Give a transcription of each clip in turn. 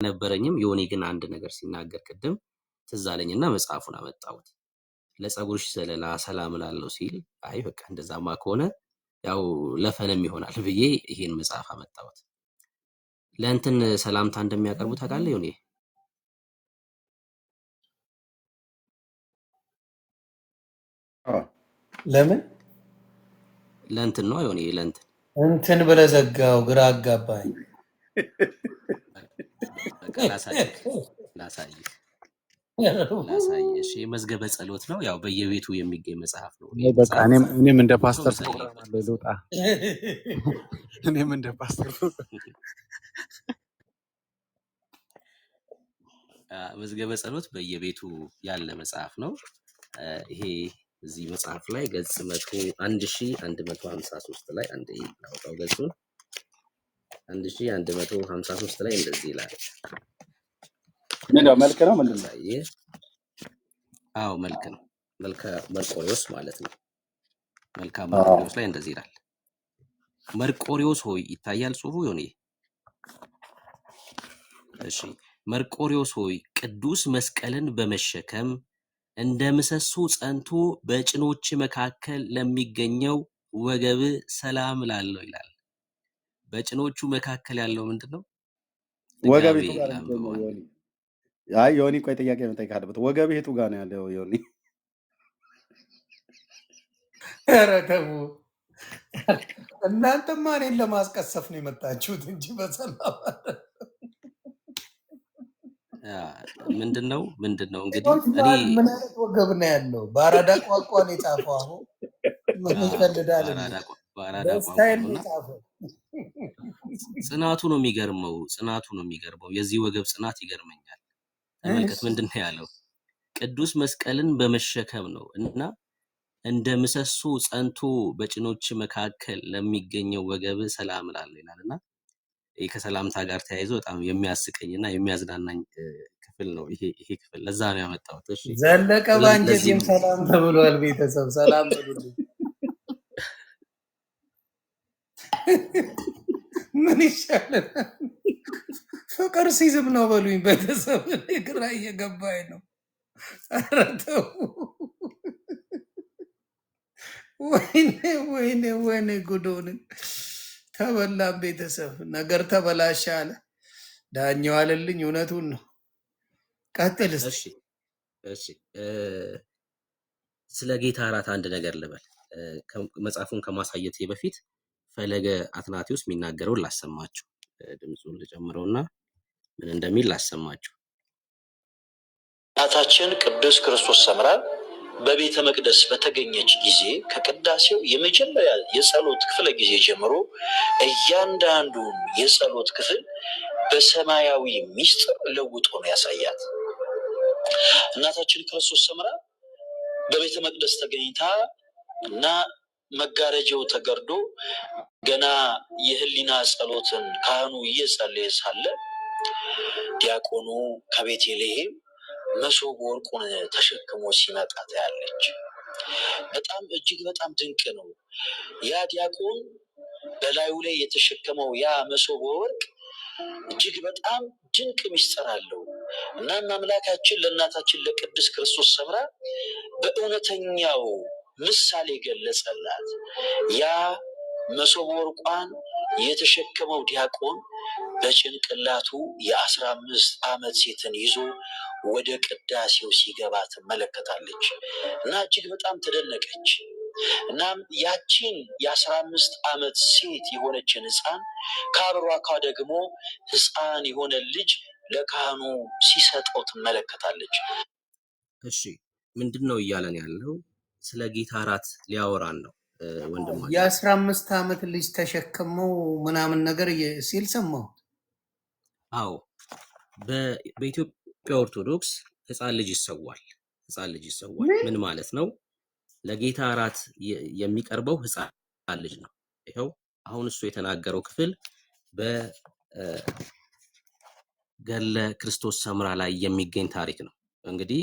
አልነበረኝም። ዮኒ ግን አንድ ነገር ሲናገር ቅድም ትዝ አለኝና መጽሐፉን አመጣሁት። ለፀጉርሽ ዘለላ ሰላም እላለሁ ሲል አይ በቃ እንደዛማ ከሆነ ያው ለፈንም ይሆናል ብዬ ይሄን መጽሐፍ አመጣሁት። ለእንትን ሰላምታ እንደሚያቀርቡ ታውቃለህ ዮኒ? አዎ። ለምን ለእንትን ነው ዮኒ፣ ለእንትን እንትን ብለህ ዘጋው? ግራ አጋባኝ። በቃ ላሳይህ ላሳይህ ላሳይህ። እሺ የመዝገበ ጸሎት ነው፣ ያው በየቤቱ የሚገኝ መጽሐፍ ነው። ይሄ አይ በቃ መጽሐፍ እኔም እንደ ብዙ ሰው ፓስተር ፕሮግራም የሚጸልይበት አለ ልውጣ። እኔም እንደ ፓስተር ፕሮግራም መዝገበ ጸሎት በየቤቱ ያለ መጽሐፍ ነው። ይሄ እዚህ መጽሐፍ ላይ ገጽ 1153 ላይ፣ አንዴ ላውጣው ገጹን፣ 1153 ላይ እንደዚህ ይላል። ምንድን ነው? መልክ ነው ምንድን ነው? ላሳይህ። አዎ መልክ ነው። መልከ መርቆሬዎስ ማለት ነው። መልካ መርቆሬዎስ ላይ እንደዚህ ይላል። መርቆሬዎስ ሆይ፣ ይታያል ጽሁፉ ዮኒ? እሺ፣ መርቆሬዎስ ሆይ ቅዱስ መስቀልን በመሸከም እንደ ምሰሶ ጸንቶ በጭኖች መካከል ለሚገኘው ወገብ ሰላም እላለሁ ይላል። በጭኖቹ መካከል ያለው ምንድን ነው? ወገብ ድጋሜ የቱ ጋር ነው ላንብበው የሚገኘው አንዴ። ዮኒ? አይ ዮኒ ቆይ ጥያቄ መጠየቅ አለበት። ወገብ የቱ ጋር ነው ያለው ዮኒ? ኧረ ተው እናንተማ እኔን ለማስቀሰፍ ነው የመጣችሁት እንጂ በሰላም ምንድን ነው እንግዲህ ጭኖች እኔ መሀል ምን አይነት ወገብ ነው ያለው? በአራዳ ቋንቋ ነው የጻፈው። አሁን ምን ይቀልዳል እንዴ? በአራዳ ቋንቋ በስታይል ነው ነው እና የጻፈው። ጽናቱ ነው የሚገርመው። ጽናቱ ነው የሚገርመው። የዚህ ወገብ ጽናት ይገርመኛል። ተመልከት፣ ምንድን ነው ያለው? ቅዱስ መስቀልን በመሸከም ነው እና እንደ ምሰሶ ጸንቶ በጭኖች መካከል ለሚገኘው ወገብ ሰላም እላለሁ ይላል። እና ይሄ ከሰላምታ ጋር ተያይዞ በጣም የሚያስቀኝና የሚያዝናናኝ ክፍል ነው ይሄ ክፍል። ለዛ ነው ያመጣሁት። እሺ ዘለቀ ለዚህ ባንጀቴም ሰላም ተብሏል። ቤተሰብ ሰላም ብሉልኝ። ምን ይሻላል? ፍቅር ሲዝም ነው በሉኝ ቤተሰብ። እኔ ግራ እየገባኝ ነው። ኧረ ተው። ወይኔ ወይኔ ወይኔ ጉዶንን ተበላም ቤተሰብ፣ ነገር ተበላሸ አለ ዳኛው አለልኝ። እውነቱን ነው። ቀጥል እስቲ። እሺ እሺ፣ ስለ ጌታ እራት አንድ ነገር ልበል። መጽሐፉን ከማሳየቴ በፊት ፈለገ አትናቴዎስ የሚናገረውን ላሰማችሁ። ድምፁን ልጨምረውና ምን እንደሚል ላሰማችሁ። እናታችን ቅዱስ ክርስቶስ ሰምራ በቤተ መቅደስ በተገኘች ጊዜ ከቅዳሴው የመጀመሪያ የጸሎት ክፍለ ጊዜ ጀምሮ እያንዳንዱን የጸሎት ክፍል በሰማያዊ ሚስጥር ለውጦ ነው ያሳያት። እናታችን ክርስቶስ ሰምራ በቤተ መቅደስ ተገኝታ እና መጋረጃው ተገርዶ ገና የህሊና ጸሎትን ካህኑ እየጸለየ ሳለ ዲያቆኑ ከቤተልሔም መሶብ ወርቁን ተሸክሞ ሲመጣ ታያለች። በጣም እጅግ በጣም ድንቅ ነው። ያ ዲያቆን በላዩ ላይ የተሸከመው ያ መሶበ ወርቅ እጅግ በጣም ድንቅ ምስጢር አለው። እናም አምላካችን ለእናታችን ለቅድስት ክርስቶስ ሰምራ በእውነተኛው ምሳሌ ገለጸላት። ያ መሶበ ወርቋን የተሸከመው ዲያቆን በጭንቅላቱ የ15 ዓመት ሴትን ይዞ ወደ ቅዳሴው ሲገባ ትመለከታለች እና እጅግ በጣም ተደነቀች። እናም ያቺን የ15 ዓመት ሴት የሆነችን ሕፃን ከአብራኳ ደግሞ ሕፃን የሆነ ልጅ ለካህኑ ሲሰጠው ትመለከታለች። እሺ ምንድን ነው እያለን ያለው? ስለ ጌታ እራት ሊያወራን ነው ወንድማችን። የ15 ዓመት ልጅ ተሸክመው ምናምን ነገር ሲል ሰማሁት። አዎ በኢትዮጵያ ኦርቶዶክስ ህፃን ልጅ ይሰዋል። ህፃን ልጅ ይሰዋል። ምን ማለት ነው? ለጌታ እራት የሚቀርበው ህፃን ልጅ ነው። ይኸው አሁን እሱ የተናገረው ክፍል በገድለ ክርስቶስ ሰምራ ላይ የሚገኝ ታሪክ ነው። እንግዲህ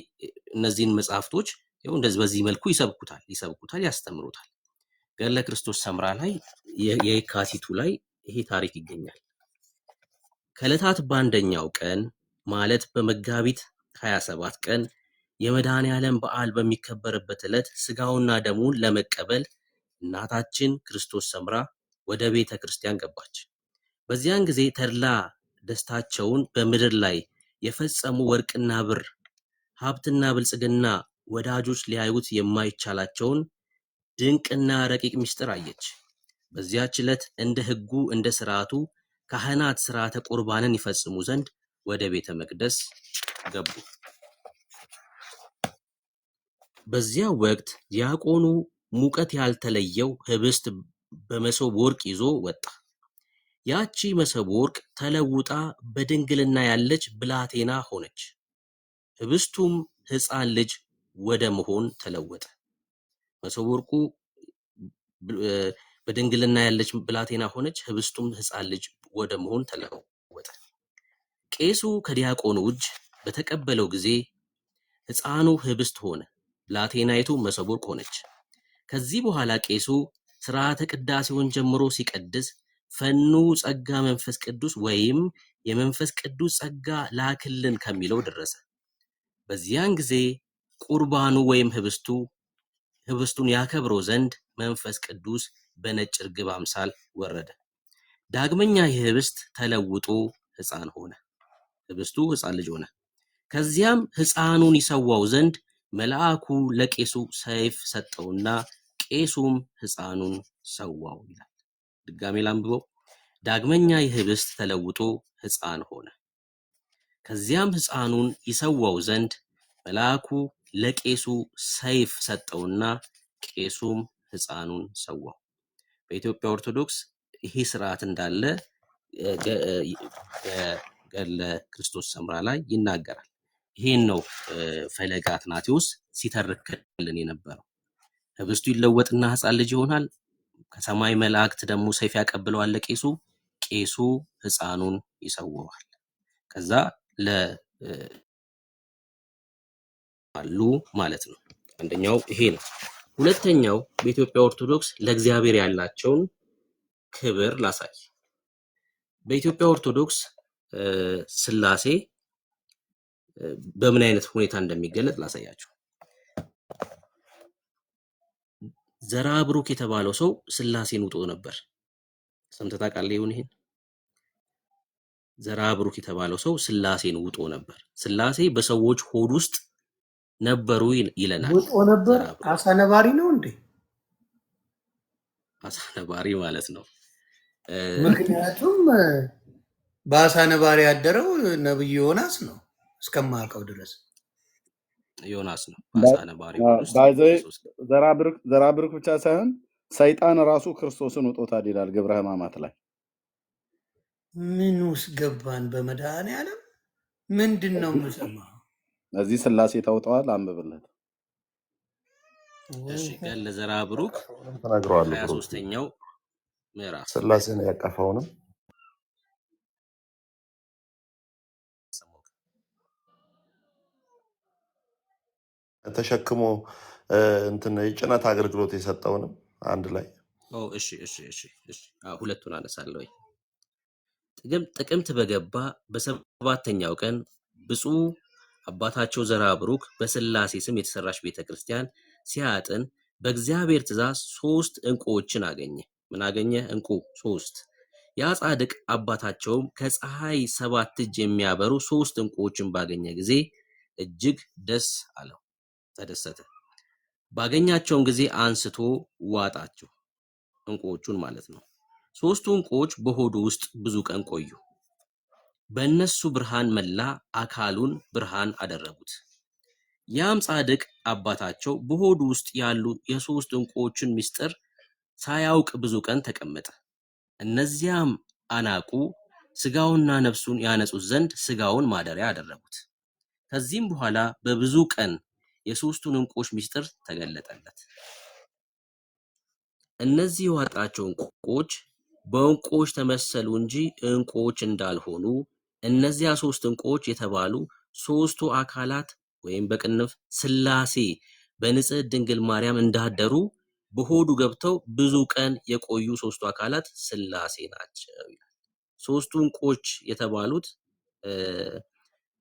እነዚህን መጽሐፍቶች ይኸው እንደዚህ በዚህ መልኩ ይሰብኩታል፣ ያስተምሩታል። ገድለ ክርስቶስ ሰምራ ላይ የካቲቱ ላይ ይሄ ታሪክ ይገኛል። ከዕለታት በአንደኛው ቀን ማለት በመጋቢት 27 ቀን የመድኃኔ ዓለም በዓል በሚከበርበት ዕለት ሥጋውና ደሙን ለመቀበል እናታችን ክርስቶስ ሰምራ ወደ ቤተ ክርስቲያን ገባች። በዚያን ጊዜ ተድላ ደስታቸውን በምድር ላይ የፈጸሙ ወርቅና ብር፣ ሀብትና ብልጽግና ወዳጆች ሊያዩት የማይቻላቸውን ድንቅና ረቂቅ ምስጢር አየች። በዚያች ዕለት እንደ ሕጉ እንደ ሥርዓቱ ካህናት ሥርዓተ ቁርባንን ይፈጽሙ ዘንድ ወደ ቤተ መቅደስ ገቡ። በዚያ ወቅት ዲያቆኑ ሙቀት ያልተለየው ህብስት በመሶብ ወርቅ ይዞ ወጣ። ያቺ መሶብ ወርቅ ተለውጣ በድንግልና ያለች ብላቴና ሆነች። ህብስቱም ሕፃን ልጅ ወደ መሆን ተለወጠ። መሶብ ወርቁ በድንግልና ያለች ብላቴና ሆነች፣ ህብስቱም ሕፃን ልጅ ወደ መሆን ተለወጠ። ቄሱ ከዲያቆኑ እጅ በተቀበለው ጊዜ ሕፃኑ ህብስት ሆነ፣ ብላቴናይቱ መሶብ ወርቅ ሆነች። ከዚህ በኋላ ቄሱ ሥርዓተ ቅዳሴውን ጀምሮ ሲቀድስ ፈኑ ጸጋ መንፈስ ቅዱስ ወይም የመንፈስ ቅዱስ ጸጋ ላክልን ከሚለው ደረሰ። በዚያን ጊዜ ቁርባኑ ወይም ህብስቱን ያከብረው ዘንድ መንፈስ ቅዱስ በነጭ ርግብ አምሳል ወረደ። ዳግመኛ ይህ ህብስት ተለውጦ ሕፃን ሆነ። ህብስቱ ሕፃን ልጅ ሆነ። ከዚያም ሕፃኑን ይሰዋው ዘንድ መልአኩ ለቄሱ ሰይፍ ሰጠውና ቄሱም ሕፃኑን ሰዋው ይላል። ድጋሜ ላንብበው። ዳግመኛ ይህ ህብስት ተለውጦ ሕፃን ሆነ። ከዚያም ሕፃኑን ይሰዋው ዘንድ መልአኩ ለቄሱ ሰይፍ ሰጠውና ቄሱም ሕፃኑን ሰዋው። በኢትዮጵያ ኦርቶዶክስ ይሄ ስርዓት እንዳለ ገድለ ክርስቶስ ሰምራ ላይ ይናገራል። ይሄን ነው ፈለገ አትናቴዎስ ሲተርክልን የነበረው። ህብስቱ ይለወጥና ሕፃን ልጅ ይሆናል። ከሰማይ መላእክት ደግሞ ሰይፍ ያቀብለዋል ለቄሱ። ቄሱ ሕፃኑን ይሰዋዋል። ከዛ ለአሉ ማለት ነው። አንደኛው ይሄ ነው። ሁለተኛው በኢትዮጵያ ኦርቶዶክስ ለእግዚአብሔር ያላቸውን ክብር ላሳይ። በኢትዮጵያ ኦርቶዶክስ ስላሴ በምን አይነት ሁኔታ እንደሚገለጥ ላሳያችሁ። ዘርዓ ብሩክ የተባለው ሰው ስላሴን ውጦ ነበር። ሰምተህ ታውቃለህ? ይሁን ይሄን ዘርዓ ብሩክ የተባለው ሰው ስላሴን ውጦ ነበር። ስላሴ በሰዎች ሆድ ውስጥ ነበሩ ይለናል። ውጦ ነበር። ዘርዓ ብሩክ አሳ ነባሪ ነው እንዴ? አሳ ነባሪ ማለት ነው። ምክንያቱም በአሳ ነባሪ ያደረው ነብይ ዮናስ ነው እስከማውቀው ድረስ። ዮናስ ነው በአሳ ነባሪ ሆድ ውስጥ by the way ለሶስት ዘራ ብሩክ ብቻ ሳይሆን ሰይጣን ራሱ ክርስቶስን ውጦታል ይላል ግብረ ሕማማት ላይ። ምን ውስጥ ገባን? በመድኃኔዓለም ምንድን ነው የምሰማው? እዚህ ስላሴ ተውጠዋል። አንብብለት። እሺ ገድለ ዘርዓ ብሩክ ያቀፈውንም ተናግረዋል። ብሩክ 23ኛው ምዕራፍ ስላሴን ያቀፈውንም ተሸክሞ እንትን የጭነት አገልግሎት የሰጠውንም አንድ ላይ እሺ እሺ እሺ እሺ ሁለቱን አነሳለሁ። ጥቅምት በገባ በሰባተኛው ቀን ብፁዕ አባታቸው ዘርዓ ብሩክ በስላሴ ስም የተሰራች ቤተክርስቲያን ሲያጥን በእግዚአብሔር ትእዛዝ 3 ዕንቁዎችን አገኘ። ምን አገኘ? ዕንቁ 3። ያ ጻድቅ አባታቸውም ከፀሐይ 7 እጅ የሚያበሩ 3 ዕንቁዎችን ባገኘ ጊዜ እጅግ ደስ አለው፣ ተደሰተ። ባገኛቸውም ጊዜ አንስቶ ዋጣቸው፣ ዕንቁዎቹን ማለት ነው። 3ቱ ዕንቁዎች በሆዱ ውስጥ ብዙ ቀን ቆዩ። በእነሱ ብርሃን መላ አካሉን ብርሃን አደረጉት። ያም ጻድቅ አባታቸው በሆዱ ውስጥ ያሉ የ3 ዕንቁዎችን ምስጢር ሳያውቅ ብዙ ቀን ተቀመጠ። እነዚያም አናቁ ስጋውና ነፍሱን ያነጹት ዘንድ ስጋውን ማደሪያ አደረጉት። ከዚህም በኋላ በብዙ ቀን የ3ቱን ዕንቁዎች ምስጢር ተገለጠለት። እነዚህ የዋጣቸው ዕንቁዎች በዕንቁዎች ተመሰሉ እንጂ ዕንቁዎች እንዳልሆኑ እነዚያ 3 ዕንቁዎች የተባሉ 3ቱ አካላት ወይም በቅንፍ ስላሴ በንጽሕት ድንግል ማርያም እንዳደሩ በሆዱ ገብተው ብዙ ቀን የቆዩ 3ቱ አካላት ስላሴ ናቸው ይላል። ሶስቱ ዕንቆች የተባሉት እ፣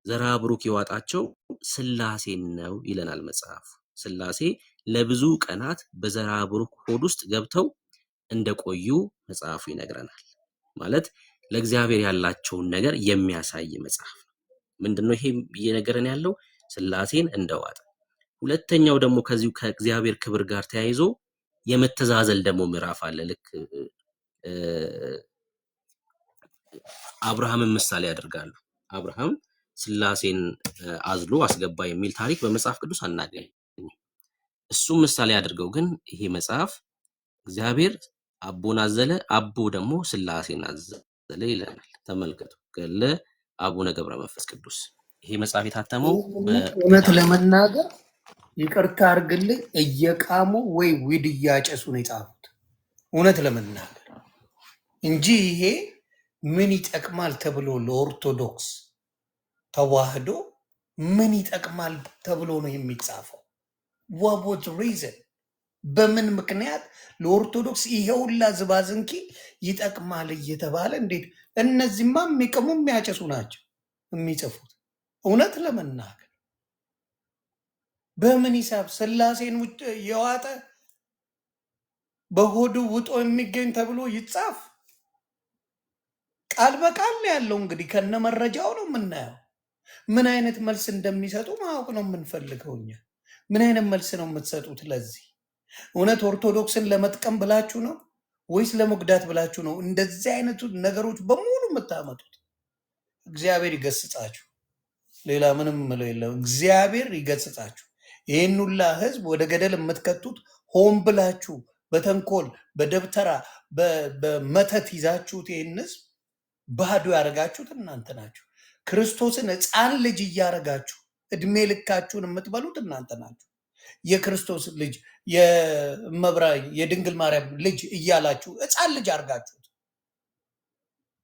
ዘርዓ ብሩክ የዋጣቸው ስላሴን ነው ይለናል መጽሐፍ። ስላሴ ለብዙ ቀናት በዘርዓ ብሩክ ሆድ ውስጥ ገብተው እንደቆዩ መጽሐፉ ይነግረናል። ማለት ለእግዚአብሔር ያላቸውን ነገር የሚያሳይ መጽሐፍ ነው። ምንድነው ይሄ እየነገረን ያለው? ስላሴን እንደዋጠ። ሁለተኛው ደግሞ ከዚሁ ከእግዚአብሔር ክብር ጋር ተያይዞ የመተዛዘል ደግሞ ምዕራፍ አለ። ልክ እ፣ አብርሃምን ምሳሌ ያደርጋሉ። አብርሃም ስላሴን አዝሎ አስገባ የሚል ታሪክ በመጽሐፍ ቅዱስ አናገኝም። እሱም ምሳሌ አድርገው ግን ይሄ መጽሐፍ እግዚአብሔር አቦን አዘለ፣ አቦ ደግሞ ስላሴን አዘለ ይለናል። ተመልከቱ ገድለ አቡነ ገብረ መንፈስ ቅዱስ። ይሄ መጽሐፍ የታተመው እውነት በገዳሙ ለመናገር ይቅርታ አድርግልኝ፣ እየቃሙ ወይ weed እያጨሱ ነው የጻፉት። እውነት ለመናገር እንጂ ይሄ ምን ይጠቅማል ተብሎ ለኦርቶዶክስ ተዋህዶ ምን ይጠቅማል ተብሎ ነው የሚጻፈው? What reason? በምን ምክንያት ለኦርቶዶክስ ይሄ ሁላ ዝባዝንኪ ይጠቅማል እየተባለ እንዴት? እነዚህማ የሚቅሙ የሚያጨሱ ናቸው የሚጽፉት። እውነት ለመናገር በምን ሂሳብ ስላሴን የዋጠ በሆዱ ውጦ የሚገኝ ተብሎ ይጻፍ? ቃል በቃል ነው ያለው። እንግዲህ ከነመረጃው ነው የምናየው። ምን አይነት መልስ እንደሚሰጡ ማወቅ ነው የምንፈልገው እኛ። ምን አይነት መልስ ነው የምትሰጡት ለዚህ? እውነት ኦርቶዶክስን ለመጥቀም ብላችሁ ነው ወይስ ለመጉዳት ብላችሁ ነው እንደዚህ አይነቱ ነገሮች በሙሉ የምታመጡት? እግዚአብሔር ይገስጻችሁ። ሌላ ምንም ምለው የለም። እግዚአብሔር ይገስጻችሁ። ይህን ሁላ ህዝብ ወደ ገደል የምትከቱት ሆን ብላችሁ በተንኮል በደብተራ በመተት ይዛችሁት ይህን ህዝብ ባዶ ያደረጋችሁት እናንተ ናችሁ። ክርስቶስን ሕፃን ልጅ እያደረጋችሁ እድሜ ልካችሁን የምትበሉት እናንተ ናችሁ። የክርስቶስ ልጅ የመብራ የድንግል ማርያም ልጅ እያላችሁ ሕፃን ልጅ አድርጋችሁት።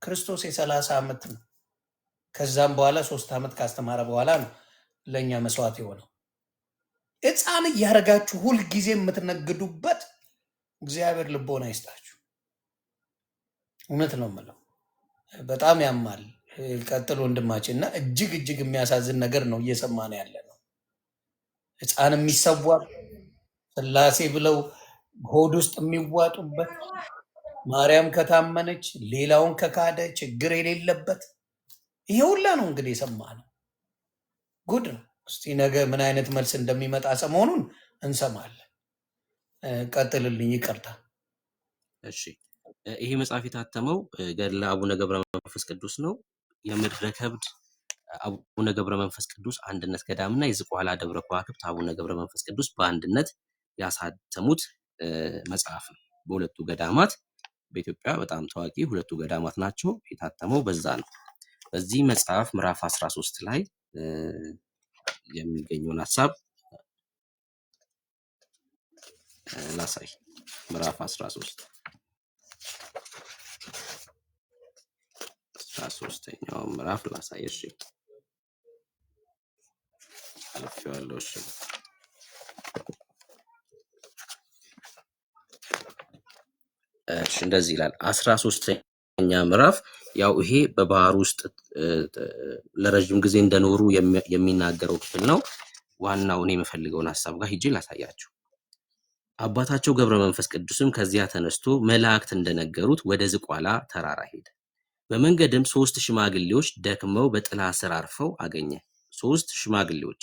ክርስቶስ የ30 ዓመት ነው። ከዛም በኋላ 3 ዓመት ካስተማረ በኋላ ነው ለእኛ መስዋዕት የሆነው። ሕፃን እያደረጋችሁ ሁልጊዜ የምትነግዱበት እግዚአብሔር ልቦና ይስጣችሁ። እውነት ነው የምለው፣ በጣም ያማል። ቀጥል ወንድማችን። እና እጅግ እጅግ የሚያሳዝን ነገር ነው እየሰማን ያለ ነው። ሕፃን የሚሰዋ ስላሴ ብለው ሆድ ውስጥ የሚዋጡበት፣ ማርያም ከታመነች ሌላውን ከካደ ችግር የሌለበት ይሄ ሁላ ነው እንግዲህ የሰማነው። ጉድ ነው። እስቲ ነገ ምን አይነት መልስ እንደሚመጣ ሰሞኑን እንሰማለን። ቀጥልልኝ፣ ይቅርታ። እሺ ይሄ መጽሐፍ የታተመው ገድለ አቡነ ገብረ መንፈስ ቅዱስ ነው። የምድረ ከብድ አቡነ ገብረ መንፈስ ቅዱስ አንድነት ገዳምና የዝቋላ ደብረ ከዋክብት አቡነ ገብረ መንፈስ ቅዱስ በአንድነት ያሳተሙት መጽሐፍ ነው። በሁለቱ ገዳማት በኢትዮጵያ በጣም ታዋቂ ሁለቱ ገዳማት ናቸው። የታተመው በዛ ነው። በዚህ መጽሐፍ ምዕራፍ 13 ላይ የሚገኘውን ሀሳብ ላሳይ። ምዕራፍ 13 13ኛው ምዕራፍ ላሳይ። እሺ አልፌዋለሁ። እሺ እሺ እንደዚህ ይላል። 13ኛ ምዕራፍ ያው ይሄ በባህር ውስጥ ለረጅም ጊዜ እንደኖሩ የሚናገረው ክፍል ነው። ዋናው እኔ የምፈልገውን ሀሳብ ጋር ሂጄ ላሳያችሁ። አባታቸው ገብረ መንፈስ ቅዱስም ከዚያ ተነስቶ መላእክት እንደነገሩት ወደ ዝቋላ ተራራ ሄደ። በመንገድም 3 ሽማግሌዎች ደክመው በጥላ ስር አርፈው አገኘ። 3 ሽማግሌዎች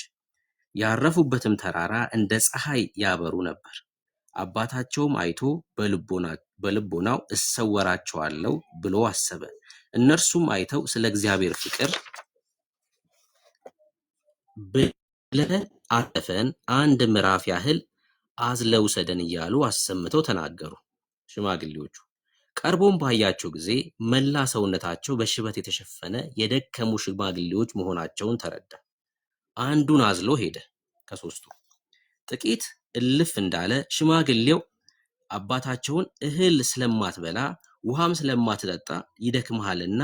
ያረፉበትም ተራራ እንደ ፀሐይ ያበሩ ነበር። አባታቸውም አይቶ በልቦናው እሰወራቸዋለሁ ብሎ አሰበ። እነርሱም አይተው ስለ እግዚአብሔር ፍቅር ብለህ አለፈን አንድ ምዕራፍ ያህል አዝለው ውሰደን እያሉ አሰምተው ተናገሩ። ሽማግሌዎቹ ቀርቦም ባያቸው ጊዜ መላ ሰውነታቸው በሽበት የተሸፈነ የደከሙ ሽማግሌዎች መሆናቸውን ተረዳ። አንዱን አዝሎ ሄደ። ከሶስቱ ጥቂት እልፍ እንዳለ ሽማግሌው አባታቸውን እህል ስለማትበላ ውሃም ስለማትጠጣ ይደክምሃልና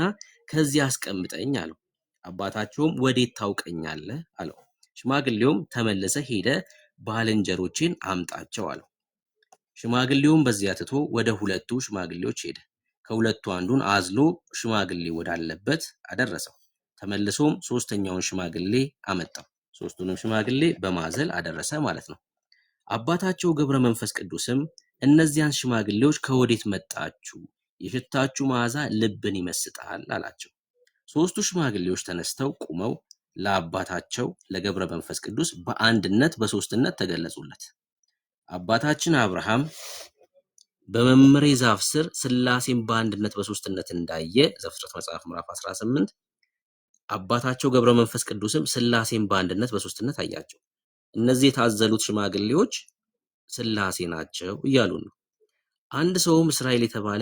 ከዚህ አስቀምጠኝ አለው። አባታቸውም ወዴት ታውቀኛለህ አለው። ሽማግሌውም ተመልሰ ሄደ ባልንጀሮቼን አምጣቸው አለው። ሽማግሌውም በዚያ ትቶ ወደ ሁለቱ ሽማግሌዎች ሄደ። ከሁለቱ አንዱን አዝሎ ሽማግሌ ወዳለበት አደረሰው። ተመልሶም ሶስተኛውን ሽማግሌ አመጣው። ሶስቱንም ሽማግሌ በማዘል አደረሰ ማለት ነው። አባታቸው ገብረ መንፈስ ቅዱስም እነዚያን ሽማግሌዎች ከወዴት መጣችሁ? የሽታችሁ መዓዛ ልብን ይመስጣል አላቸው። ሶስቱ ሽማግሌዎች ተነስተው ቁመው ለአባታቸው ለገብረ መንፈስ ቅዱስ በአንድነት በሶስትነት ተገለጹለት። አባታችን አብርሃም በመምሬ ዛፍ ስር ሥላሴን በአንድነት በሶስትነት እንዳየ ዘፍጥረት መጽሐፍ ምዕራፍ 18፣ አባታቸው ገብረ መንፈስ ቅዱስም ሥላሴን በአንድነት በሶስትነት አያቸው። እነዚህ የታዘሉት ሽማግሌዎች ሥላሴ ናቸው እያሉ ነው። አንድ ሰውም እስራኤል የተባለ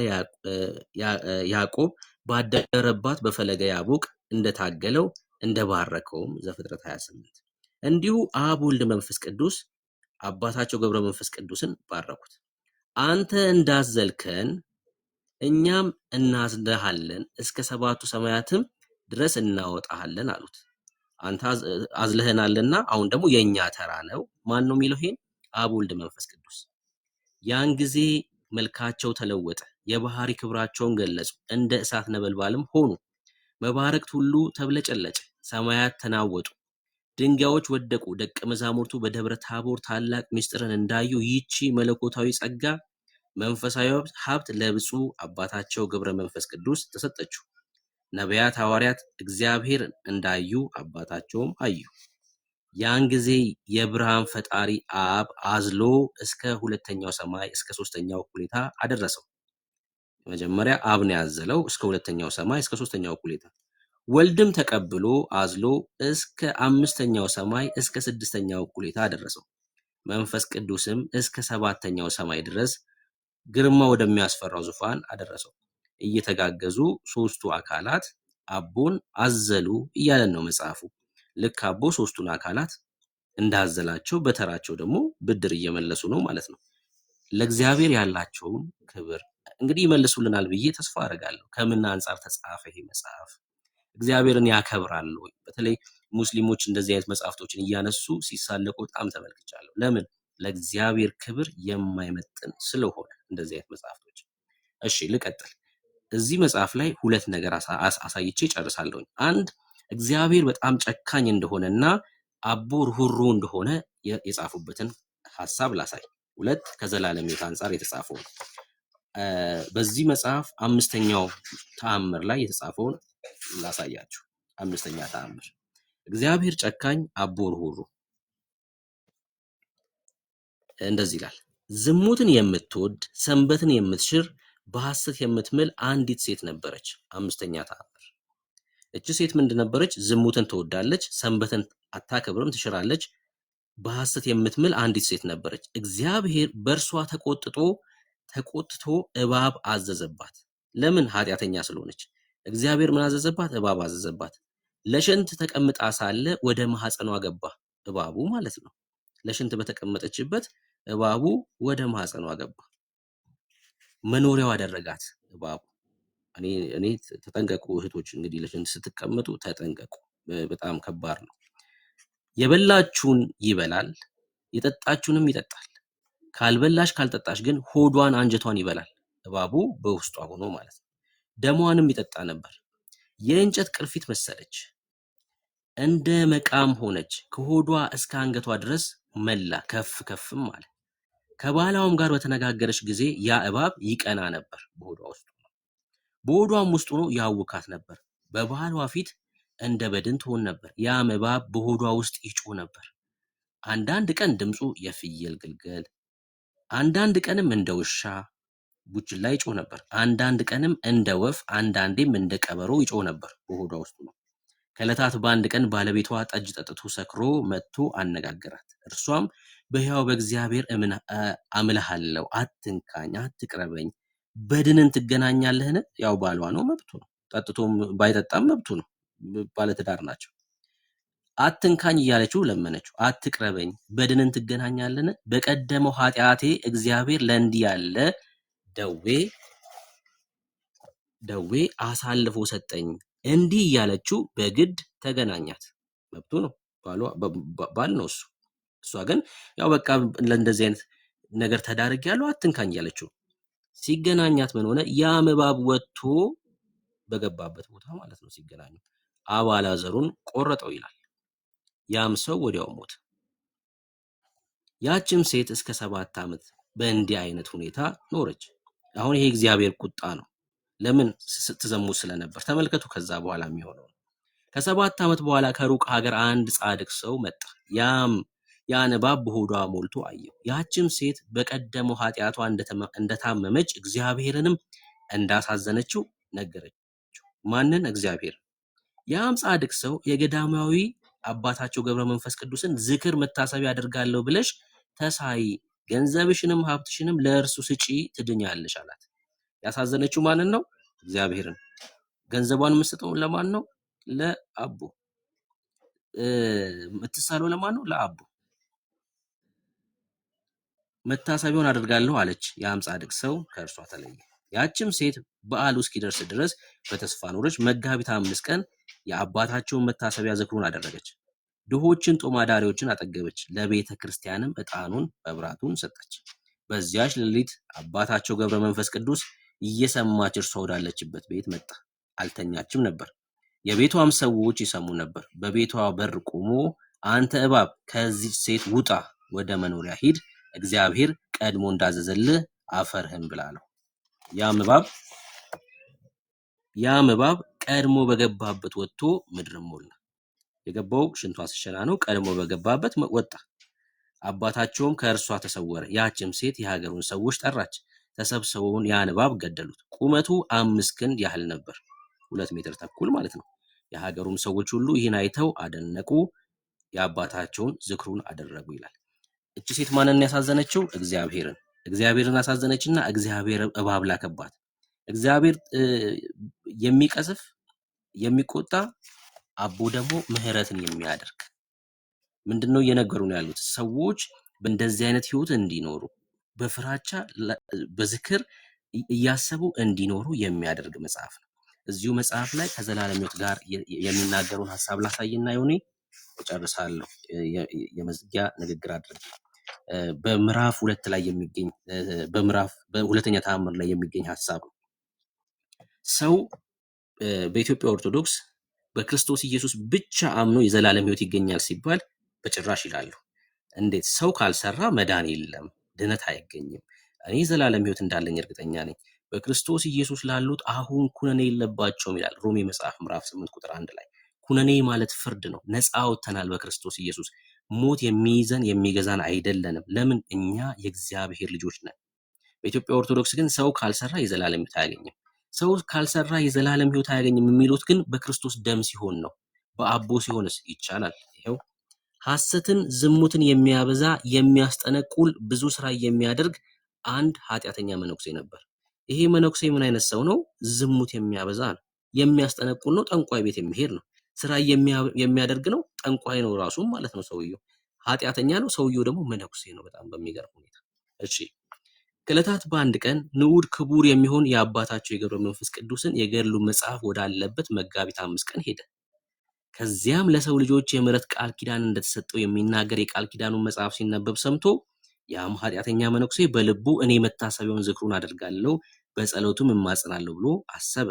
ያዕቆብ ባደረባት በፈለገ ያቦቅ እንደታገለው እንደባረከውም ዘፍጥረት 28፣ እንዲሁ አብ ወልድ መንፈስ ቅዱስ አባታቸው ገብረ መንፈስ ቅዱስን ባረኩት። አንተ እንዳዘልከን እኛም እናዝልሃለን፣ እስከ ሰባቱ ሰማያትም ድረስ እናወጣሃለን አሉት። አንተ አዝለህናልና አሁን ደግሞ የእኛ ተራ ነው። ማን ነው የሚለው ይሄን? አብ ወልድ መንፈስ ቅዱስ። ያን ጊዜ መልካቸው ተለወጠ፣ የባህሪ ክብራቸውን ገለጹ፣ እንደ እሳት ነበልባልም ሆኑ። መባረክት ሁሉ ተብለጨለጨ፣ ሰማያት ተናወጡ፣ ድንጋዮች ወደቁ። ደቀ መዛሙርቱ በደብረ ታቦር ታላቅ ምስጢርን እንዳዩ ይህቺ መለኮታዊ ጸጋ መንፈሳዊ ሀብት ለብፁዕ አባታቸው ገብረ መንፈስ ቅዱስ ተሰጠችው። ነቢያት፣ ሐዋርያት እግዚአብሔር እንዳዩ አባታቸውም አዩ። ያን ጊዜ የብርሃን ፈጣሪ አብ አዝሎ እስከ ሁለተኛው ሰማይ እስከ ሶስተኛው እኩሌታ አደረሰው። መጀመሪያ አብ ነው ያዘለው እስከ ሁለተኛው ሰማይ እስከ ሶስተኛው እኩሌታ። ወልድም ተቀብሎ አዝሎ እስከ አምስተኛው ሰማይ እስከ ስድስተኛው እኩሌታ አደረሰው። መንፈስ ቅዱስም እስከ ሰባተኛው ሰማይ ድረስ ግርማ ወደሚያስፈራው ዙፋን አደረሰው። እየተጋገዙ ሶስቱ አካላት አቦን አዘሉ እያለን ነው መጽሐፉ። ልክ አቦ ሶስቱን አካላት እንዳዘላቸው በተራቸው ደግሞ ብድር እየመለሱ ነው ማለት ነው። ለእግዚአብሔር ያላቸውን ክብር እንግዲህ ይመልሱልናል ብዬ ተስፋ አደርጋለሁ። ከምን አንጻር ተጻፈ ይሄ መጽሐፍ? እግዚአብሔርን ያከብራል ወይ? በተለይ ሙስሊሞች እንደዚህ አይነት መጽሐፍቶችን እያነሱ ሲሳለቁ በጣም ተመልክቻለሁ። ለምን? ለእግዚአብሔር ክብር የማይመጥን ስለሆነ እንደዚህ አይነት መጽሐፍቶች። እሺ ልቀጥል። እዚህ መጽሐፍ ላይ ሁለት ነገር አሳይቼ ጨርሳለሁኝ። አንድ፣ እግዚአብሔር በጣም ጨካኝ እንደሆነና አቦ ርኅሩህ እንደሆነ የጻፉበትን ሐሳብ ላሳይ። ሁለት፣ ከዘላለም ሕይወት አንጻር የተጻፈው ነው። በዚህ መጽሐፍ አምስተኛው ተአምር ላይ የተጻፈውን ላሳያችሁ። አምስተኛ ተአምር፣ እግዚአብሔር ጨካኝ አቦ ርኅሩህ። እንደዚህ ይላል። ዝሙትን የምትወድ፣ ሰንበትን የምትሽር፣ በሐሰት የምትምል አንዲት ሴት ነበረች። አምስተኛ ተአምር። እቺ ሴት ምንድን ነበረች? ዝሙትን ትወዳለች፣ ሰንበትን አታከብርም፣ ትሽራለች። በሐሰት የምትምል አንዲት ሴት ነበረች። እግዚአብሔር በእርሷ ተቆጥቶ ተቆጥቶ እባብ አዘዘባት። ለምን? ኃጢአተኛ ስለሆነች። እግዚአብሔር ምን አዘዘባት? እባብ አዘዘባት። ለሽንት ተቀምጣ ሳለ ወደ ማህፀኗ ገባ፣ እባቡ ማለት ነው። ለሽንት በተቀመጠችበት እባቡ ወደ ማህፀኗ ገባ፣ መኖሪያው አደረጋት እባቡ። እኔ ተጠንቀቁ እህቶች፣ እንግዲህ ለሽንት ስትቀመጡ ተጠንቀቁ። በጣም ከባድ ነው። የበላችሁን ይበላል፣ የጠጣችሁንም ይጠጣል። ካልበላሽ ካልጠጣሽ ግን ሆዷን አንጀቷን ይበላል። እባቡ በውስጧ ሆኖ ማለት ነው። ደሟንም ይጠጣ ነበር። የእንጨት ቅርፊት መሰለች፣ እንደ መቃም ሆነች። ከሆዷ እስከ አንገቷ ድረስ መላ፣ ከፍ ከፍም አለ። ከባሏም ጋር በተነጋገረች ጊዜ ያ እባብ ይቀና ነበር በሆዷ ውስጥ ሆኖ። በሆዷም ውስጥ ሆኖ ያውካት ነበር። በባሏ ፊት እንደ በድን ትሆን ነበር። ያም እባብ በሆዷ ውስጥ ይጮህ ነበር። አንዳንድ ቀን ድምፁ የፍየል ግልገል፣ አንዳንድ ቀንም እንደ ውሻ ቡችላ ይጮህ ነበር። አንዳንድ ቀንም እንደ ወፍ፣ አንዳንዴም እንደ ቀበሮ ይጮህ ነበር በሆዷ ውስጥ ነው። ከዕለታት በአንድ ቀን ባለቤቷ ጠጅ ጠጥቶ ሰክሮ መጥቶ አነጋገራት። እርሷም በሕያው በእግዚአብሔር አምልሃለሁ፣ አትንካኝ፣ አትቅረበኝ፣ በድንን ትገናኛለህን? ያው ባሏ ነው፣ መብቱ ነው። ጠጥቶም ባይጠጣም መብቱ ነው። ባለትዳር ናቸው። አትንካኝ እያለችው ለመነችው። አትቅረበኝ፣ በድንን ትገናኛለህን? በቀደመው ኃጢአቴ እግዚአብሔር ለእንዲህ ያለ ደዌ አሳልፎ ሰጠኝ። እንዲህ እያለችው በግድ ተገናኛት። መብቱ ነው፣ ባል ነው እሱ። እሷ ግን ያው በቃ ለእንደዚህ አይነት ነገር ተዳርጌያለሁ አትንካኝ እያለችው። ሲገናኛት ምን ሆነ? ያም እባብ ወጥቶ በገባበት ቦታ ማለት ነው። ሲገናኙ አባላዘሩን ቆረጠው ይላል። ያም ሰው ወዲያው ሞተ። ያችም ሴት እስከ 7 ዓመት በእንዲህ አይነት ሁኔታ ኖረች። አሁን ይሄ እግዚአብሔር ቁጣ ነው። ለምን ስትዘሙት ስለነበር። ተመልከቱ ከዛ በኋላ የሚሆነው። ከ7 ዓመት በኋላ ከሩቅ ሀገር አንድ ጻድቅ ሰው መጣ። ያም ያን እባብ በሆዷ ሞልቶ አየው። ያችም ሴት በቀደመው ኃጢአቷ እንደታመመች እግዚአብሔርንም እንዳሳዘነችው ነገረችው። ማንን? እግዚአብሔር። ያም ጻድቅ ሰው የገዳማዊ አባታቸው ገብረ መንፈስ ቅዱስን ዝክር መታሰቢያ አደርጋለሁ ብለሽ ተሳይ፣ ገንዘብሽንም ሀብትሽንም ለእርሱ ስጪ ትድኛለሽ አላት። ያሳዘነችው ማንን ነው? እግዚአብሔርን። ገንዘቧን የምትሰጠው ለማን ነው? ለአቦ። የምትሳለው ለማን ነው? ለአቦ። መታሰቢያውን አደርጋለሁ አለች። ያም ጻድቅ ሰው ከእርሷ ተለየ። ያችም ሴት በዓሉ እስኪደርስ ድረስ በተስፋ ኖረች። መጋቢት 5 ቀን የአባታቸውን መታሰቢያ ዝክሩን አደረገች። ድሆችን ጦም አዳሪዎችን አጠገበች። ለቤተ ክርስቲያንም ዕጣኑን መብራቱን ሰጠች። በዚያች ሌሊት አባታቸው ገብረ መንፈስ ቅዱስ እየሰማች እርሷ ወዳለችበት ቤት መጣ። አልተኛችም ነበር። የቤቷም ሰዎች ይሰሙ ነበር። በቤቷ በር ቆሞ አንተ እባብ ከዚች ሴት ውጣ፣ ወደ መኖሪያ ሂድ፣ እግዚአብሔር ቀድሞ እንዳዘዘልህ አፈርህን ብላ አለው። ያም እባብ ያም እባብ ቀድሞ በገባበት ወጥቶ ምድርን ሞላ። የገባው ሽንቷ ሲሸና ነው። ቀድሞ በገባበት ወጣ። አባታቸውም ከእርሷ ተሰወረ። ያችም ሴት የሀገሩን ሰዎች ጠራች። ተሰብስበውን ያን እባብ ገደሉት። ቁመቱ 5 ክንድ ያህል ነበር፣ 2 ሜትር ተኩል ማለት ነው። የሀገሩም ሰዎች ሁሉ ይህን አይተው አደነቁ፣ የአባታቸውን ዝክሩን አደረጉ ይላል። እቺ ሴት ማንን ያሳዘነችው? እግዚአብሔርን። እግዚአብሔርን አሳዘነችና እግዚአብሔር እባብ ላከባት። እግዚአብሔር የሚቀስፍ የሚቆጣ፣ አቦ ደግሞ ምህረትን የሚያደርግ። ምንድነው እየነገሩ ነው ያሉት? ሰዎች በእንደዚህ አይነት ህይወት እንዲኖሩ በፍራቻ በዝክር እያሰቡ እንዲኖሩ የሚያደርግ መጽሐፍ ነው። እዚሁ መጽሐፍ ላይ ከዘላለም ህይወት ጋር የሚናገሩን ሐሳብ ላሳይና ይሁኔ እጨርሳለሁ። የመዝጊያ ንግግር አድርጌ በምዕራፍ 2 ላይ የሚገኝ በምዕራፍ በሁለተኛ ተአምር ላይ የሚገኝ ሐሳብ ነው። ሰው በኢትዮጵያ ኦርቶዶክስ በክርስቶስ ኢየሱስ ብቻ አምኖ የዘላለም ህይወት ይገኛል ሲባል በጭራሽ ይላሉ። እንዴት? ሰው ካልሰራ መዳን የለም፣ ድነት አይገኝም። እኔ የዘላለም ህይወት እንዳለኝ እርግጠኛ ነኝ። በክርስቶስ ኢየሱስ ላሉት አሁን ኩነኔ የለባቸውም ይላል ሮሜ መጽሐፍ ምዕራፍ 8 ቁጥር 1 ላይ። ኩነኔ ማለት ፍርድ ነው። ነፃ ወጥተናል በክርስቶስ ኢየሱስ። ሞት የሚይዘን የሚገዛን አይደለንም። ለምን? እኛ የእግዚአብሔር ልጆች ነን። በኢትዮጵያ ኦርቶዶክስ ግን ሰው ካልሰራ የዘላለም ህይወት አያገኝም። ሰው ካልሰራ የዘላለም ህይወት አያገኝም የሚሉት ግን በክርስቶስ ደም ሲሆን ነው። በአቦ ሲሆንስ ይቻላል። ይኸው ሐሰትን ዝሙትን የሚያበዛ የሚያስጠነቁል ብዙ ስራ የሚያደርግ አንድ ኃጢአተኛ መነኩሴ ነበር። ይሄ መነኩሴ ምን አይነት ሰው ነው? ዝሙት የሚያበዛ ነው። የሚያስጠነቁል ነው። ጠንቋይ ቤት የሚሄድ ነው። ስራ የሚያደርግ ነው። ጠንቋይ ነው ራሱ ማለት ነው። ሰውየው ኃጢአተኛ ነው። ሰውየው ደግሞ መነኩሴ ነው። በጣም በሚገርም ሁኔታ። እሺ ከዕለታት በአንድ ቀን ንዑድ ክቡር የሚሆን የአባታቸው የገብረ መንፈስ ቅዱስን የገድሉ መጽሐፍ ወዳለበት መጋቢት 5 ቀን ሄደ። ከዚያም ለሰው ልጆች የምህረት ቃል ኪዳን እንደተሰጠው የሚናገር የቃል ኪዳኑን መጽሐፍ ሲነበብ ሰምቶ ያም ኃጢአተኛ መነኩሴ በልቡ እኔ መታሰቢያውን ዝክሩን አደርጋለሁ በጸሎቱም እማጸናለሁ ብሎ አሰበ።